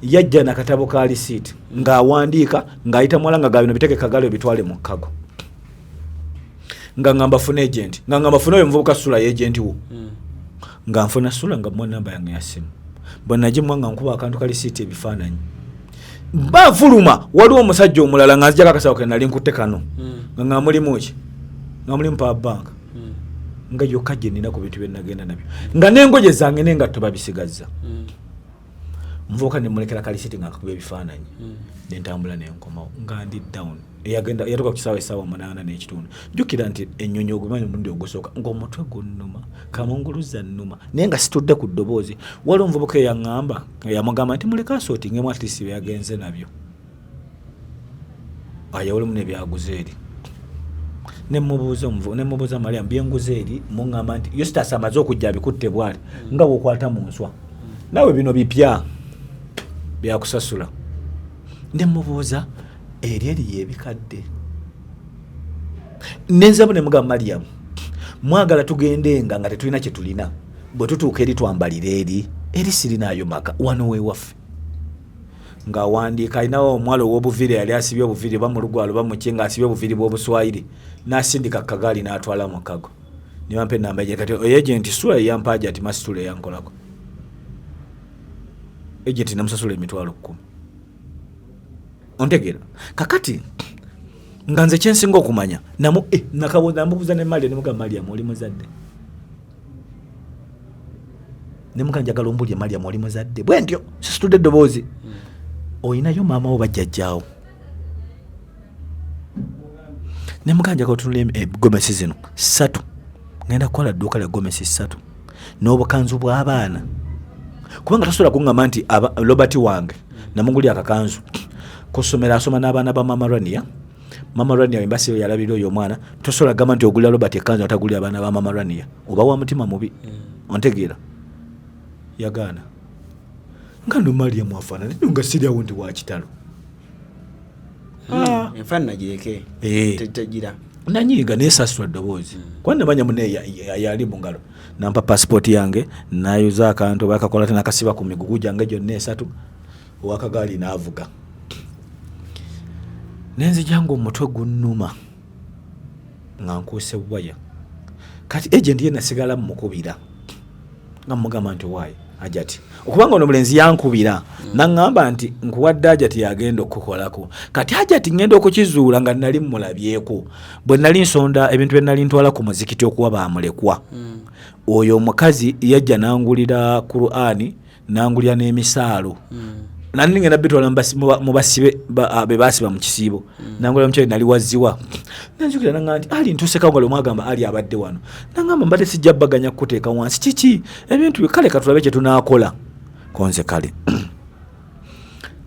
yajja nakatabo ka risiiti ng'awandiika ng'ayita muwala nga gabino biteke kagalo ebitwale mu kago, nga ngamba funa agent, nga ngamba funa oyo muvubuka sula ye agent wo, nga nfuna sula nga mwa namba yange ya simu, bwe nagimuwa nga nkuba akantu ka risiiti ebifaananyi banfuluma. Waliwo omusajja omulala nga nzijako akasawo ke nali nkutte kano, nga mulimu ki, nga mulimu power bank, nga yokka gye nnina ku bintu bye nagenda nabyo, nga n'engoye zange n'engatto babisigazza. Nvubuka ne mulekera kalisiti nga nkakuba ebifaananyi, ne ntambula ne nkomawo nga ndi down. Eyagenda yatuuka ku kisaawe essaawa 8:15. Jjukira nti ennyonyi ogumanyi omulundi ogusooka ng'omutwe gunnuma, kamunguluza nnuma, naye nga situdde ku ddoboozi. Waliwo omuvubuka eyaŋŋamba, eyamugamba nti muleke asootingemu at least bye yagenze nabyo, ayawulemu n'ebyaguze eri. Ne mubuuza Mariam byenguze eri, muŋŋamba nti Eustace amaze okujja abikutte bw'ati nga bw'okwata mu nswa, naawe bino bipya byakusasula. Ne mubuuza eri eriyo ebikadde, nenzamu ne mugamba Mariam mwagala tugendenga nga tetulina kye tulina, bwe tutuuka eri twambalira eri, eri sirinaayo maka, wano weewaffe. Ng'awandiika alinawo omuwala ow'obuviiri yali asibye obuviiri oba mu lugwalo oba muki, ng'asibye obuviiri bw'obuswayiri, n'asindika kagaali n'atwala mu kago, ne bampa ennamba ye. Kati agent sula eyampa agent masitula eyankolako agent namusasula emitwalo 10. Ontegeera? Kakati nga nze kyensinga okumanya namubuuza ne Maria, ne mugamba Mariam oli muzadde, ne mugamba njagala ombulye Mariam oli muzadde, bwe ntyo sisitudde eddoboozi, oyinayo maama wo bajjajjaawo, ne mugamba njagala otunule egomesi zino 3, ngenda kukola dduuka lya gomesi 3 n'obukanzu bw'abaana, kubanga tosobola kuŋŋamba nti Robert wange namugulira akakanzu ku ssomero asoma n'abaana ba Mama Rania, Mama Rania wembasi yalabirira oyo omwana, tosobola kugamba nti ogulira Robert ekkanzu atagulira abaana ba Mama Rania, oba wa mutima mubi. Ontegeera? Yagaana nga no Mariam afaanana nga siryawo nti wa kitalo. Enfaanana gireke, tegira. Nanyiiga naye sasitula ddoboozi, kuba namanya mune yali mu ngalo. Nampa pasipooti yange, nayuza akantu bakakola te nakasiba ku migugu gyange gyonna 3, owakagaali n'avuga, nenzija nga omutwe gunnuma nga nkuuse waya. Kati agent ye nasigala mukubira nga mugamba nti waayi Hajati, okubanga ono omulenzi yankubira naŋŋamba nti nkuwadde Hajati yagenda okukukolako. Kati Hajati ŋŋenda okukizuula nga nali mmulabyeko bwe nali nsonda ebintu bye nali ntwala ku muzikiti okuwa baamulekwa. Oyo omukazi yajja n'angulira Qur'ani, n'angulira n'emisaalo. Nani ngenda bitwala mu basibe be baasiba mu kisiibo. Nangulira mukyali nali wazziwa. Nanjukira nanga nti Ali ntuuseko nga lwe mwagamba Ali abadde wano. Nangamba mbadde sijja bbaganya kukuteeka wansi kiki ebintu bye kale katulabe kye tunaakola. Konze kale.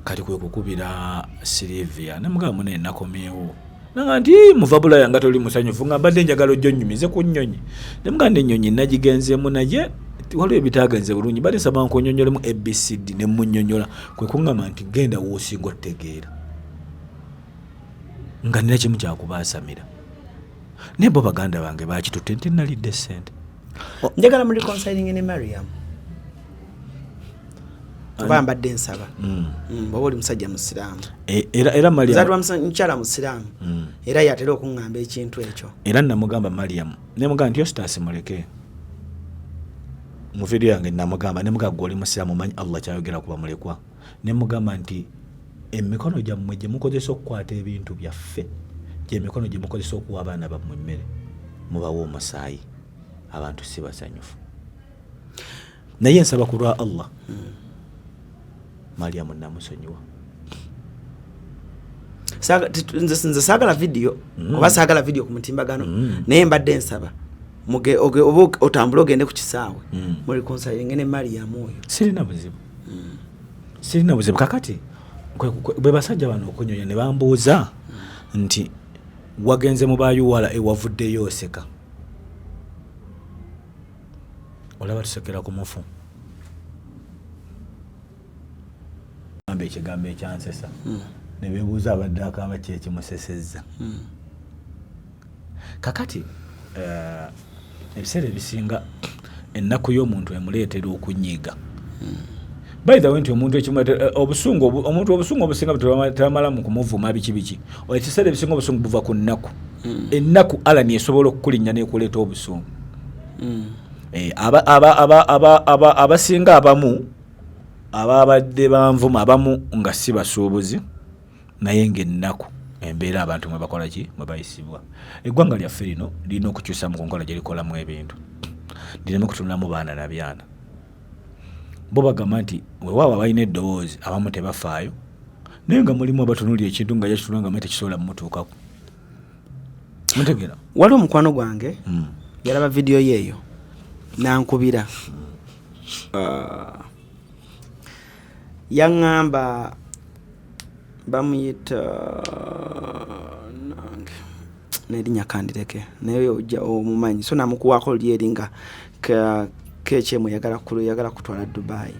Kati kwe kukubira Sylvia ne mugamba munne nakomyewo. Nanga nti "Ii, muva Bulaya nga toli musanyufu, nga mbadde njagala ojja onnyumize ku nnyonyi." Nemugamba nti ennyonyi nagigenzeemu, naye waliwo ebitagenze bulungi, mbadde nsaba nkunyonyolemu ABCD. Ne munyonyola, kwe kuŋŋamba nti genda woosinga otegeera, nga nina kimu kyakubaasamira. Naye bo baganda bange bakitutte nti nalidde ssente. Njagala mu reconciling ne Mariam, oba mbadde nsaba bw'oba oli musajja musiraamu. Era Mariam Muzadde wa mukyala musiraamu, era yatera okuŋŋamba ekintu ekyo. Era namugamba Mariam, nemugamba nti Yostas muleke. Mu vidiyo yange namugamba, nemugamba, gwe oli musiraamu, omanyi Allah kyayogera ku bamulekwa. Nemugamba nti emikono gyammwe gye mukozesa okukwata ebintu byaffe, gyemikono gye mukozesa okuwa abaana bammwe emmere, mubawe omusaayi. Abantu si basanyufu, naye nsaba ku lwa Allah, Mariam namusonyiwa. Nze saagala vidiyo, oba saagala vidiyo ku mutimbagano, naye mbadde nsaba oba otambule ogende ku kisaawe mu reconciling ne Mariam oyo. Sirina buzibu, sirina buzibu. Kakati bwe basajja bano okunyonya ne bambuuza nti wagenze mu bayuwala ewavuddeyo oseka, olaba tusekera ku mufu. Gamba ekigambo ekyansesa, ne beebuuza abadde akaba ki ekimusesezza. Kakati ebiseera ebisinga ennaku y'omuntu emuleetera okunyiiga. By the way, nti omuntu ekimuleetera obusungu, omuntu obusungu obusinga tebamala mu kumuvuma biki biki. Ekiseera ebisinga obusungu buva ku nnaku. Ennaku alani esobola okukulinnya nekuleeta obusungu. Abasinga abamu ababadde banvuma, abamu nga si basuubuzi, naye ngaennaku, embeera abantu mwe bakola ki, mwe bayisibwa. Eggwanga lyaffe lino lirina okukyusamu ku nkola gye likolamu ebintu, lireme kutunulamu baana na byana. Bo bagamba nti weewaawo abalina eddoboozi abamu tebafaayo, naye nga mulimu abatunuulira ekintu nga yakitunula nga manyi tekisobola mumutuukako. Mutegeera? Waliwo omukwano gwange yalaba vidiyo yeeyo nankubira. Yaŋŋamba bamuyita nange nerinnya kandireke, naye ojja omumanyi. So namukuwaako luli eri nga kekyemu yagala kutwala Dubai.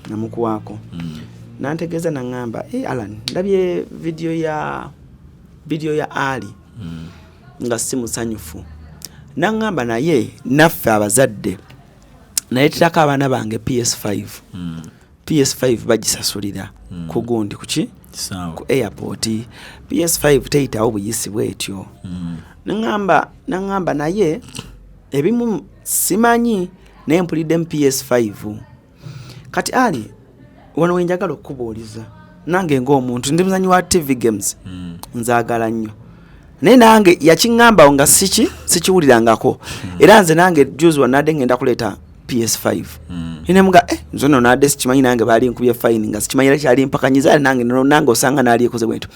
Namukuwaako, nantegeeza, naŋŋamba, "Hey, Alan, ndabye vidiyo ya Ali nga si musanyufu." Naŋŋamba, naye naffe abazadde naleeterako abaana bange PS5. PS5 bagisasulira ku gundi kuki? Kisaawe. Ku airport. PS5 teyitawo buyisi bwetyo. Naŋŋamba naye ebimu simanyi, naye mpuliddemu PS5. Kati Ali, wano wenjagala okukubuuliza nange ng'omuntu, ndi muzanyi wa TV games, nzaagala nnyo, naye nange yakiŋŋambawo nga sikiwulirangako. Era nze nange juzi wanadde ngenda kuleeta PS5, nemuga eh, nze no nadde sikimanyi, nange baali nkubye fine nga sikimanyi, era kyali mpakanyiza, era nange nange osanga naali ekoze bwentyo.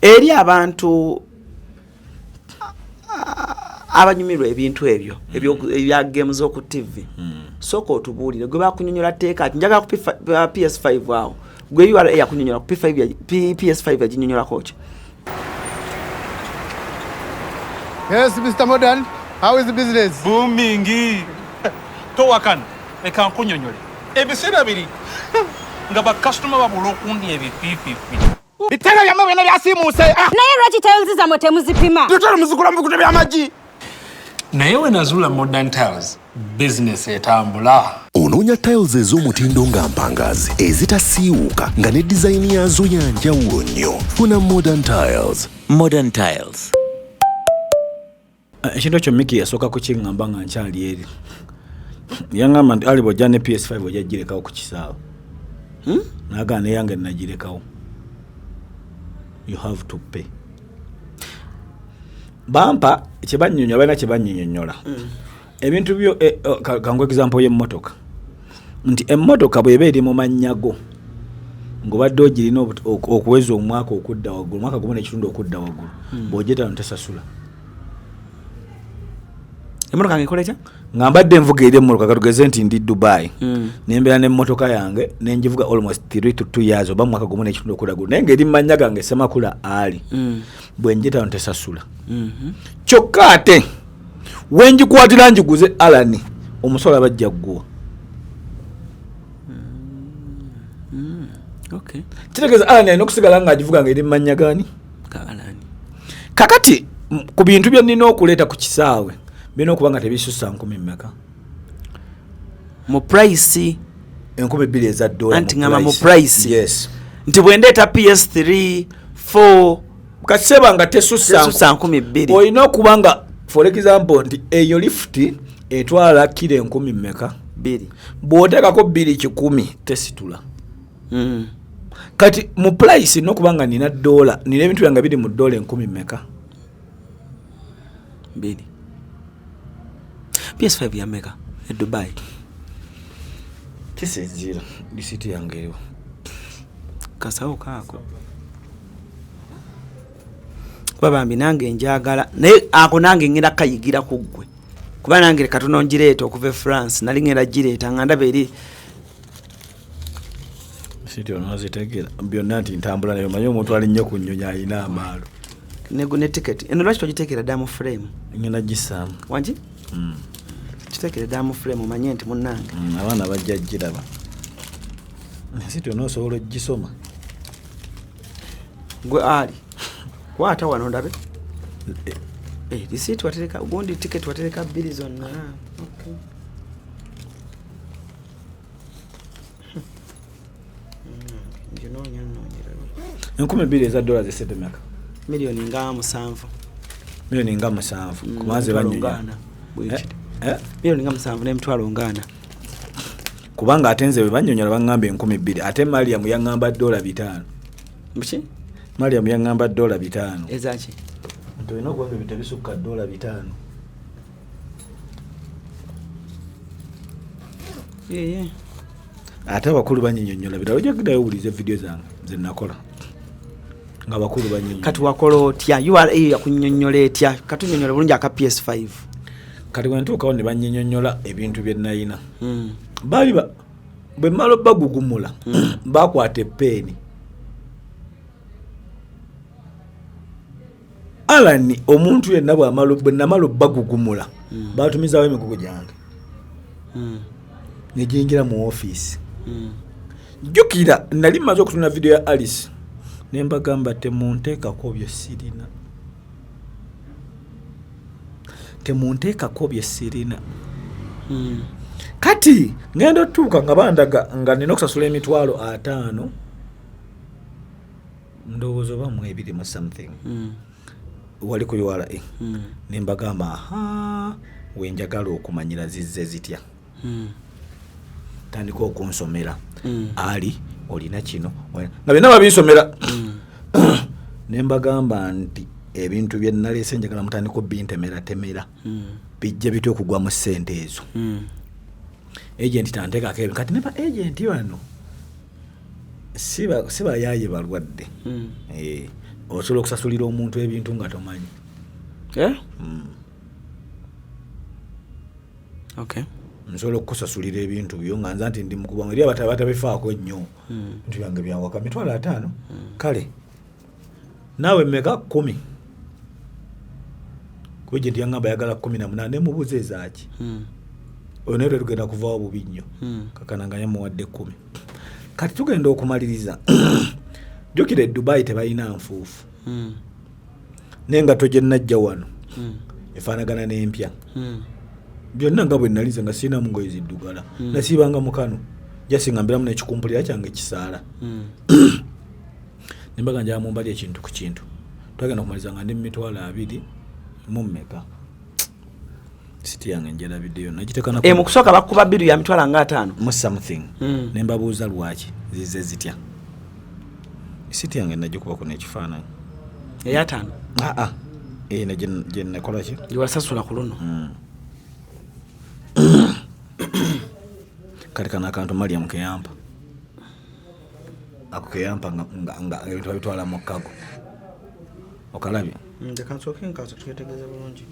Eri abantu abanyumirwa ebintu ebyo ebya games z'oku TV, sooka otubuulire gwe bakunyonyola tteeka ki? Njagala ku P5 PS5 awo gwe URA yakunyonyola ku P5 PS5 yaginyonyolako ki? Yes, Mr. Modern. How is the business? Booming. Towakana, leka nkunyonyole. Ebiseera biri nga bakasitoma babula okundya ebifiififi. Bitebe byammwe byonna byasiimuuse. Ah! Naye lwaki tiles zammwe temuzipima? Tutale muzigula mu bikuta by'amagi. Naye we nazuula Modern Tiles, bizinesi etambula. Onoonya tiles ez'omutindo nga mpangazi, ezitasiiwuuka, nga ne dizayini yaazo ya njawulo nnyo? Funa Modern Tiles. Modern Tiles. Ekintu ekyo Miki yasooka kukiŋŋamba nga nkyali eri. Yaŋŋamba nti Ali, bw'ojja ne PS5 ojja girekawo ku kisaawe. Nagamba neyange nagirekawo, you have to pay. Bampa kyebannyonnyola, balina kyebannyonnyola ebintu byo. Kangu example y'emmotoka, nti emmotoka bw'eba eri mu mannya go ng'obadde ogirina okuweza omwaka okudda waggulu, omwaka gumu n'ekitundu okudda waggulu, bw'ogyetano tesasula. Emotoka yange ekola etya? Nga mbadde nvuga eri emmotoka, katugeze nti ndi Dubai, nembeera n'emmotoka yange nengivuga almost 3 to 2 years oba mwaka gumu n'ekitundu okulagu, naye ng'eri mu mannya gange Semakula Ali, bwe njitaano tesasula. Kyokka ate wengikwatira ngiguze Alani, omusolo abajja gguwa. Kitegeeza Alani alina okusigala ng'agivuga ng'eri mu mannya gaani? Ga Alani. Kakati ku bintu bye nnina okuleeta ku kisaawe birina okuba nga tebisussa nkumi mmeka? Mu price? 2000 eza dola. Anti ngamba mu price. Yes. Nti bwe ndeeta PS3 4 kaseba nga tesussa tesussa 2000. Olina okuba nga, for example, nti eyo lift etwala kiro enkumi mmeka? Bbiri. Bw'oteekako 2100 tesitula. Kati mu price nina okuba nga nina dola, nina ebintu byange biri mu dola enkumi mmeka? Bbiri. PS5 yameka e Dubai? Kisinziira, risiti yange eriwo. Kasawo kaako, kuba bambi nange njagala, naye ako nange ngenda kayigira ku ggwe, kuba nange katono ngireeta okuva e France. Nali ngenda gireeta nga ndaba eri. Risiti onozitegeera byonna nti ntambula nayo. Manyi omuntu ali nnyo ku nnyonyi alina amaalo. Ne ticket eno lwaki togiteekera dda mu frame? Ngenda gisaamu. Wangi? Kiteekere dda mu frame, omanye nti munnange. Abaana bajja giraba. Risiti onoosobola ogisoma? Gwe ali kwata wano ndabe. Eh, receipt watereka gundi, ticket watereka bbiri zonna. Okay. Nginoonya nnoonyera. 2000 eza dola zesente meka? Miliyoni nga 7. Miliyoni nga 7. Kubanze Emitwalo banyonya. ngaana, bwe Eh, kiti. eh? Miliyoni nga 7 n'emitwalo ngaana. Kubanga ate nze bwe bannyonnyola baŋŋamba 2000, ate Mariam yaŋŋamba dola 500. Muki? Mariam yaŋŋamba dola 500. Ezaki? Nti olina okuba nga ebintu ebisukka dola 500. Yeye. Ate abakulu banyinyonnyola birala, ojja kuddayo owulize vidiyo zange ze nakola nga abakulu banyinyonnyola. Kati wakola otya? URA yakunnyonnyola etya? Katunyonnyola bulungi aka PS5. Kati bwe ntuukawo ne banyinyonnyola ebintu bye nayina, baali bwe mmala obbagugumula, bakwata epeeni. Alani, omuntu yenna bwe namala obbagugumula, batumizawo emigugu gyange negiyingira mu ofiisi. Jjukira nali mmaze okutuna vidiyo ya Alice ne mbagamba, temunteekako bye sirina, temunteekako bye sirina. Kati ngenda otuuka nga bandaga nga nina okusasula 500,000, ndowooza oba mu ebiri mu something, wali ku URA. Ne mbagamba, aha, wenjagala okumanyira zizze zitya. Tandika okunsomera, ali olina kino nga byonna babinsomera. Ne mbagamba nti ebintu bye naleese njagala mutandika obintemeratemera, bijja bitya okugwa mu ssente ezo? Agent tanteekako ebyo. Kati ne ba agent bano si bayaaye balwadde. Eh, osobola okusasulira omuntu ebintu nga tomanyi. Eh? Okay. Nsobola okukusasulira ebintu byo nga nza nti ndi mukuba eri abatabifaako nnyo. Bintu byange byawaka 500,000, kale naawe mmeka? 10. Kuba agent yaŋŋamba ayagala 18, nemubuuza ezaaki? Oyo naye tetugenda kuvaawo bubi nnyo. Kakana nga yamuwadde 10. Kati tugenda okumaliriza, jjukira e Dubai tebalina nfuufu, n'engatto gye najja wano efaanagana n'empya. Byonna nga bwe nalize nga sirinamu ngoye ziddugala, nasiibanga mukano jasinga mberamu n'ekikumpulira kyange kisaala. Nembaga njala mumbali ekintu ku kintu. Twagenda okumaliza nga ndi mu 20,000 mu mmeka. Siti yange njerabiddeyo, nagiteeka Eh, mu kusooka bakuba biru ya mitwalo nga 50. Mu something. Ne mbabuuza lwaki zize zitya. Siti yange nagikubako n'ekifaananyi. Eyataano? Aa, eno gye nakola ki. Gyewasasula ku luno. Kati kano akantu Mariam keyampa, ako keyampa nga ebintu babitwala mu kago, okalabye? Leka nsooke nkazo twetegereze bulungi.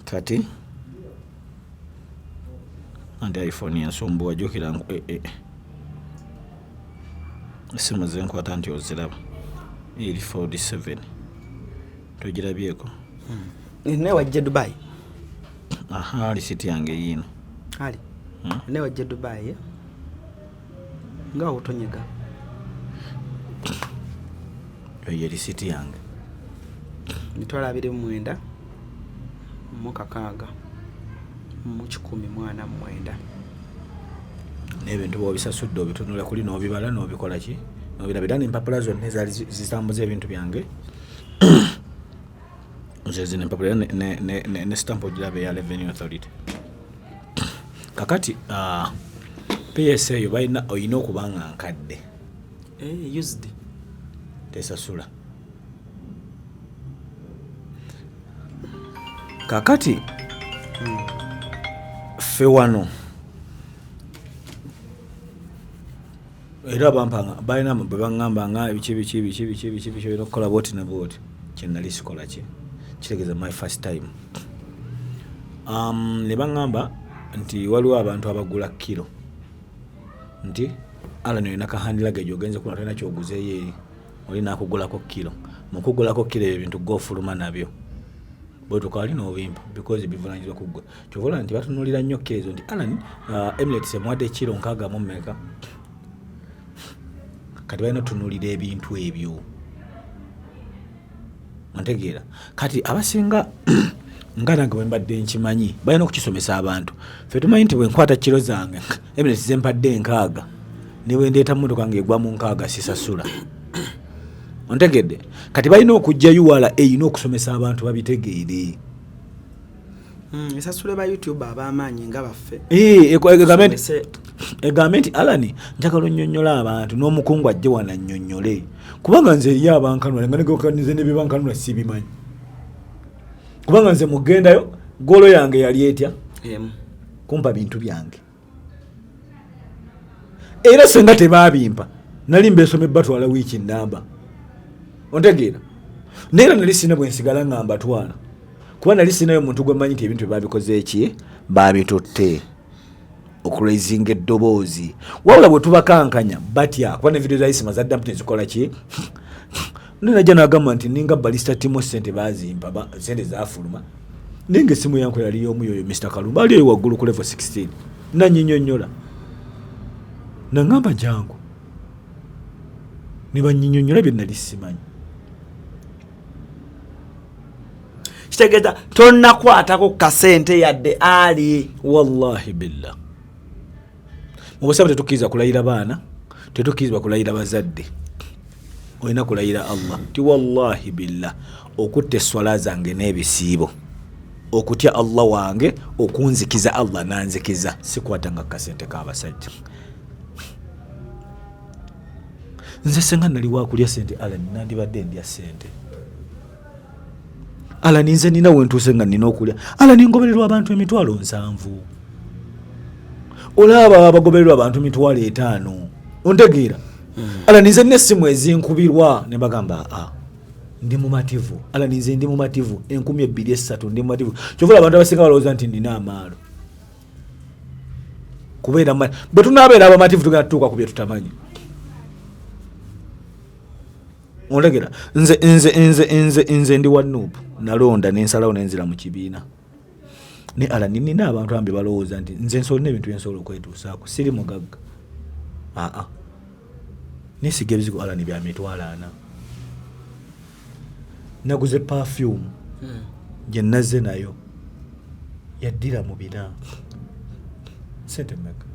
Kati anti iPhone yansumbuwa, jjukira essimu zenkwata nti oziraba, eri Fold 7, togirabyeko? Naye wajja Dubai. Aha, lisiti yange yiino. Ali naye wajja Dubai, eh? Nga otonyega. Eyo lisiti yange. 296,149. N'ebintu bwobisasudde, obitunula kuli n'obibala n'obikola ki n'obiraba, era n'empapula zonna ezaali zitambuza ebintu byange nze zino empapula, era ne stamp ogiraba eya Revenue Authority. Kakati PS eyo balina, oyina okuba nga nkadde. Eh, used. Tesasula. Kakati ffe wano era bampanga, balina bwe baŋŋamba nga biki biki biki biki biki biki, olina okukola bwoti ne bwoti, kyenali sikola ki, kitegeeza my first time. Ne baŋŋamba nti waliwo abantu abagula kiro, nti Alan olina ka hand luggage, ogenze kuno tolina kyoguzeeyo eri, oli nakugulako kiro. Mukugulako kiro, ebyo ebintu gofuluma nabyo, bwetuka wali n'obimpa because bivunanyizibwa ku ggwe. Kyova olaba nti batunuulira nnyo kiro ezo, nti Alan, Emirates emuwadde kiro 65 mmeka. Kati balina otunuulira ebintu ebyo, ontegeera? Kati abasinga nga nange bwe mbadde nkimanyi, balina okukisomesa abantu. Ffe tumanyi nti bwenkwata kiro zange Emirates zempadde 60, ne bwe ndeeta mmotoka ng'egwa mu 60, sisasula, ontegedde? Kati balina okujja URA erina okusomesa abantu babitegeere. Esasule ba YouTube ab'amaanyi nga baffe. Eh, egambe nti Alan, njagala onnyonnyola abantu, n'omukungu ajje wano annyonnyole, kubanga nze eriyo abankanula nga nze nebibankanula sibimanyi, kubanga nze mugendayo goal yange yali etya? Emu. Kumpa bintu byange, era senga tebabimpa nali mbesoma batwala wiiki namba, ontegeera? Naye era nali sina bwensigala nga mbatwala, kuba nali sinayo muntu gwe mmanyi nti ebintu byebabikoze eki babitutte okuraisinga eddoboozi. Wabula bwe tubakankanya batya, kuba ne video za Isima zaddamu tezikola ki. Najja nagamba nti ninga Barista Timo, sente bazimpa, sente zafuluma, naye nga essimu yanko yali y'omu, yoyo Mr Kalumba ali eyo waggulu ku level 16, nanyinyonnyola, naŋŋamba jangu, ne banyinyonnyola bye nali simanyi. Kitegeeza tonnakwatako ku kasente yadde ali? Wallahi billah, mu busabe tetukkiriza kulayira baana, tetukkirizibwa kulayira bazadde, olina kulayira Allah ti wallahi billah, okutta esswala zange n'ebisiibo, okutya Allah wange, okunzikiza Allah nanzikiza, sikwatanga kasente k'abasajja. Nze senga nali wakulya sente, Alan, nandibadde ndya sente. Alan, nze nina wentuuse nga nina okulya. Alan, ngobererwa abantu 70,000, olaba abagobererwa abantu 50,000, ontegeera? Alan, nze nina essimu ezinkubirwa ne bagamba, aa, ndi mumativu. Alan, nze ndi mumativu, 2000, 3000, ndi mumativu. Kyova abantu abasinga balowooza nti nina amaalo. Kubeera bwe tunaabeera abamativu, tugenda tutuuka ku bye tutamanyi, ontegera? Nze nze nze nze nze ndi wa NUP, nalonda nensalawo nenzira mu kibiina. Ne Alan, nina abantu ambi balowooza nti nze nsobola n'ebintu byensobola okwetuusaako. Siri mugagga, aa, nesiga ebizigo, Alan, bya 40,000. Naguze perfume gye nazze nayo yaddira mu 400. Sente mmeka?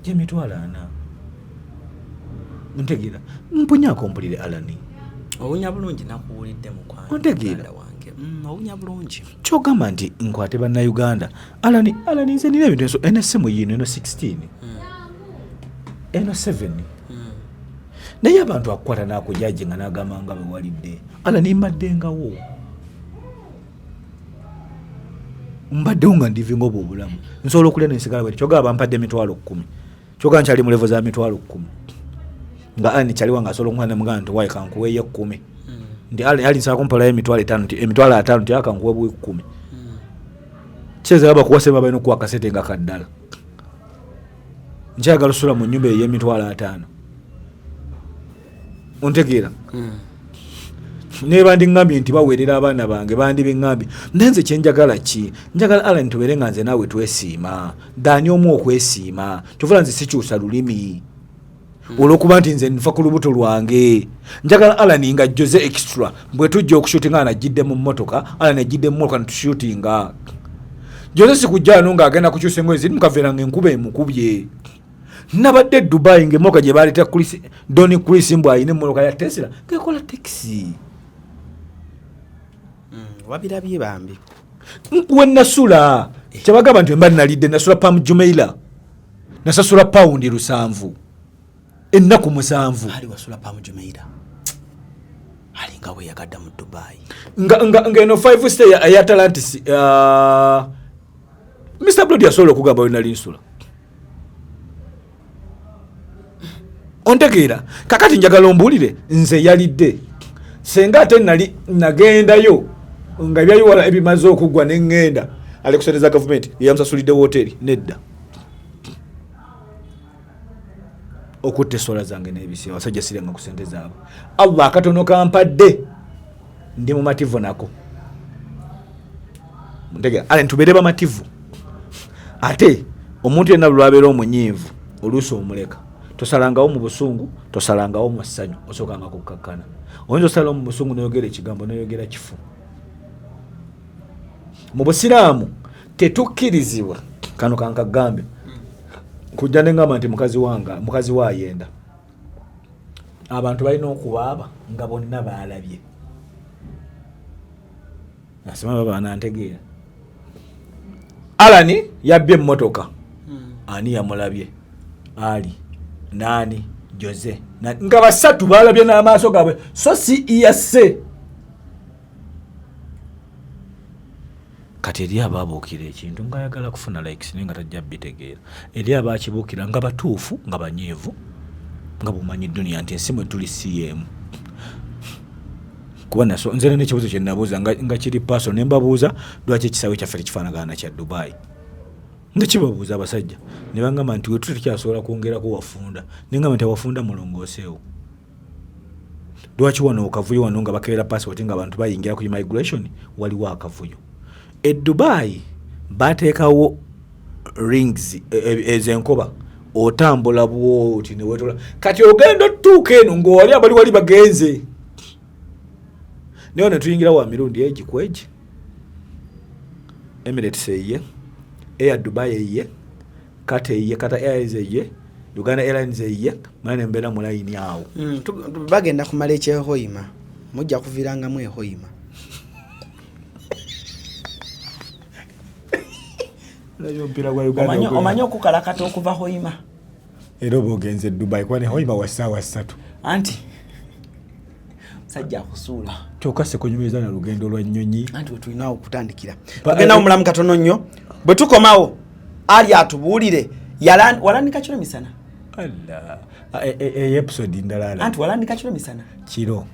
Gye 40,000, ntegeera? Mpunyako mpulire, Alani. Owunya bulungi, nakuwulidde mukwano. Ontegeera? Muganda wange. Owunya bulungi. Kyogamba nti nkwate bannayuganda, Alani. Alani, nze nina ebintu eno essimu yiino, eno 16, eno 7, naye abantu akukwata n'akujaji nga n'agamba nga bwe walidde. Alani, mbaddengawo, mbaddewo nga ndivinga obwo obulamu, nsobola okulya nensigala bwe. Kyogamba bampadde 10,000, kyogamba nkyali mu level za 10,000. Nga Allen kyaliwa nga asobola okumwana muganda nti wayi kankuweeyo 10, nti Allen ali nsaba kumpolayo 50,000, nti 50,000, nti akankuwe buwi 10. Kyeza baba kuwa sema balina okuwa akasente nga kaddala. Nkyagala osula mu nnyumba ey'emitwalo 50, ontegeera? Naye bandiŋŋambye nti baweerera abaana bange, bandibiŋŋambye. Naye nze kyenjagala ki? Njagala Alan tubeere nga nze naawe twesiima daani omu okwesiima. Kyovula nze sikyusa lulimi olwokuba nti nze nfa ku lubuto lwange. Njagala Alan nga Jose extra bwe tujja okushootinga, najjidde mu mmotoka, Alan ajjidde mu mmotoka netushootinga. Jose sikujja wano ng'agenda kukyusa engoye ziri mukaveera nga enkuba emukubye. Nabadde e Dubai nga emmotoka gye baleeta Don Chris mbw alina emmotoka ya Tesla ngekola taxi. Wabirabye bambi. We nasula, kyebagamba nti mba nalidde, nasula Palm Jumeirah, nasasula pawundi 7 ennaku 7. Ali wasula Palm Jumeirah, alinga weyagadda mu Dubai. Nga eno five star ya Atlantis, Mr Blod yasobola okugamba we nali nsula, ontegeera? Kakati njagala ombuulire nze yalidde senga ate nali nagendayo nga ebyayiwala ebimaze okuggwa neŋŋenda ali ku sente za gavumenti eyamusasulidde wooteri nedda okutta esola zange n'ebisi. Abasajja siranga ku sente zaabwe. Allah akatono kampadde ndi mumativu nako. Ntegera ale ntubeere bamativu. Ate omuntu yenna lwabeera omunyiivu oluusi omuleka. Tosalangawo mu busungu, tosalangawo mu ssanyu, osookanga kukkakkana. Oyinza osalawo mu busungu noyogera ekigambo noyogera kifu. Mu busiraamu tetukkirizibwa, kano kankagambe, kujja neŋŋamba nti mukazi wange, mukazi we ayenda. Abantu balina okubaaba nga bonna baalabye. Asima baba banantegeera. Alani yabbye emmotoka, ani yamulabye? Ali naani? Jose nga basatu balabye n'amaaso gaabwe, so si iyase. Kati eri ababuukira ekintu ngaayagala kufuna likes naye nga tajja bitegeera, eri abakibuukira nga batuufu nga banyiivu, nga bwomanyi duniya nti ensi mwe tuli si yeemu. Kuba naso nze nina ekibuuzo kye nabuuza nga kiri paso ne mbabuuza lwaki ekisaawe kyaffe tekifaanagana na kya Dubai. Nga kibabuuza abasajja ne bangamba nti wetu tekyasobola kwongerako wafunda, ne ngamba nti awafunda mulongooseewo. Lwaki wano okavuyo wano nga bakebera passport nga abantu bayingira ku immigration waliwo akavuyo? E Dubai bateekawo rings ezo enkoba, otambula bwoti newetola. Kati ogenda otutuuka eno ng'owali abali wali bagenze, naye netuyingira wa mirundi egi kwegi Emirates eye, Air Dubai eye, Qatar eye, Qatar Airways eye, Uganda Airlines eye, mala nembeera mu layini awo. Bagenda kumala ekyehoima, mujja kuviirangamu ehoima. Omupiira gwa Uganda. Omanyi okukalakata okuva Hoima? Era oba ogenze e Dubai, kuba ne Hoima wa ssaawa 3. Anti musajja akusuula. Kyokka sikunyumiriza na lugendo lwa nnyonyi. Anti wetulinawo okutandikira, tugendawo mulamu katono nnyo. Bwe tukomawo ali atubuulire walandika kiro misana. Eyo episode ndala. Anti walandika kiro misana. Kiro.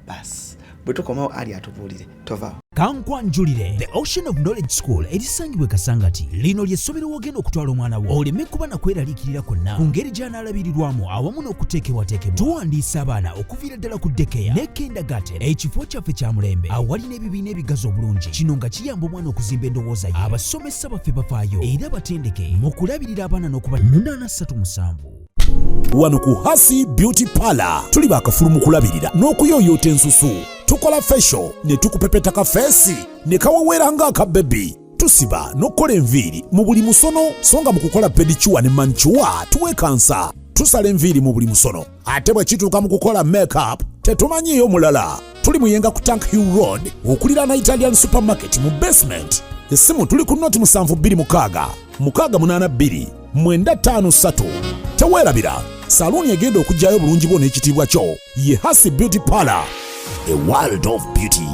Basi, bwe tukomawo ali atubuulire. Tovaawo. Kankwanjulire The Ocean of Knowledge School erisangibwa e Kasangati. Lino ly'essomero w'ogenda okutwala omwana wo oleme kuba na kweraliikirira kwonna ku ngeri gy'anaalabirirwamu awamu n'okuteekebwateekebwa. Tuwandiisa abaana okuviira ddala ku daycare ne kindergarten. Ekifo kyaffe kya mulembe awali n'ebibiina ebigazi obulungi, kino nga kiyamba omwana okuzimba endowooza ye. Abasomesa baffe bafaayo era batendeke mu kulabirira abaana n'okuba 837. Wano ku Hasi Beauty Parlor tuli bakafulu mu kulabirira n'okuyooyoota ensusu. Tukola facial ne tukupepeta ka face ne kawewera ng'akabebi. Tusiba n'okukola enviiri mu buli musono, so nga mu kukola pedicure ne manicure tuwekansa. Tusala enviiri mu buli musono, ate bwe kituuka mu kukola makeup tetumanyiiyo mulala. Tuli Muyenga ku Tank Hill Road okuliraana Italian Supermarket mu basement. Essimu tuli ku noti 726 682 953. Teweerabira, saluuni egenda okugyayo obulungi bwo n'ekitiibwa kyo ye Hasi Beauty Parlor, a world of beauty.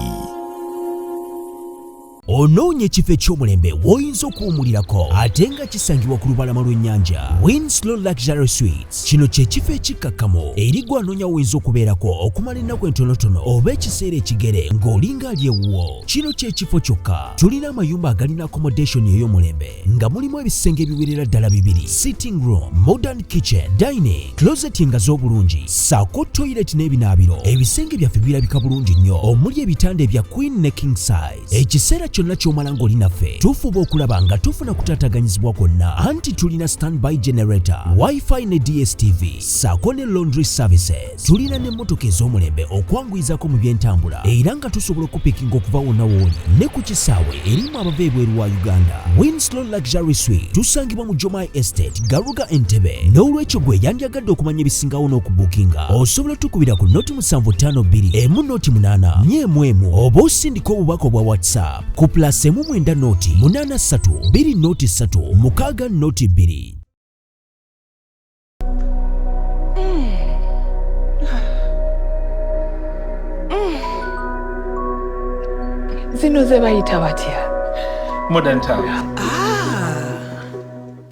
Onoonya ekifo eky'omulembe w'oyinza okuwummulirako ate nga kisangibwa ku lubalama lw'ennyanja? Winslow Luxury Suites. Kino kye kifo ekikkakkamu eri gwe anoonya w'oyinza okubeerako okumala ennaku entonotono oba ekiseera ekigere ng'olinga ali ewuwo. Kino kye kifo kyokka. Tulina amayumba agalina accommodation ey'omulembe nga mulimu ebisenge ebiwerera ddala bibiri, sitting room, modern kitchen, dining, closet engazi obulungi ssaako toilet n'ebinaabiro. Ebisenge byaffe birabika bulungi nnyo omuli ebitanda ebya queen ne king size. Ekiseera kyonna ky'omala ng'oli naffe tufuba okulaba nga tufuna kutaataganyizibwa kwonna, anti tulina standby generator, wifi ne DStv ssaako ne laundry services. Tulina n'emmotoka ez'omulembe okwanguyizako mu by'entambula, era nga tusobola okupikinga okuva wonna w'oli ne ku kisaawe erimu abava ebweru wa Uganda. Winslow Luxury Suite tusangibwa mu Jomai Estate, Garuga, Entebbe. N'olwekyo gwe yandyagadde okumanya ebisingawo n'okubuukinga, osobola tukubira ku 075 2 1 0 8 4 1 1 oba osindika obubaka obwa WhatsApp ku +1 90 83 2 0 3 6 0 2. Zino ze bayita batya? Modern Tiles.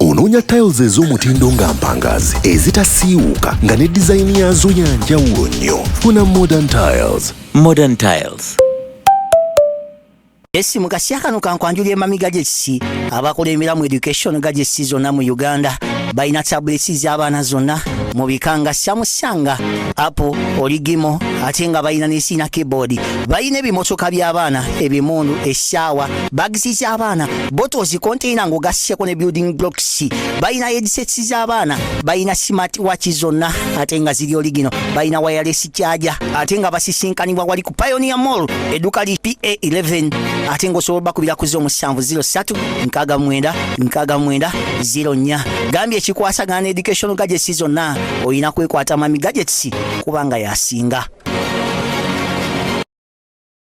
Onoonya tiles ez'omutindo nga mpangazi ezitasiiwuuka nga ne dizayini yaazo ya njawulo nnyo? Funa Modern Tiles. Modern Tiles. Esi mu kaseera kano kankwanjulira Mami Gadgets abakulembera mu education gadgets zonna mu Uganda. Balina tablets z'abaana zonna mu bika nga Samsung, Apple, Origimo, ate nga balina ne sina keyboard. Balina ebimotoka by'abaana, ebimundu, essaawa, bags z'abaana, bottles, container ng'ogasseko ne building blocks. Balina headsets z'abaana, balina smart watch zonna ate nga ziri original. Balina wireless charger ate nga basisinkanibwa wali ku Pioneer Mall, edduka li PA11, ate ng'osobola bakubira ku 07 03 69 69 04. Gambye ekikwasagana ne education gadgets zonna olina kwekwata Mami Gadgets kubanga yasinga.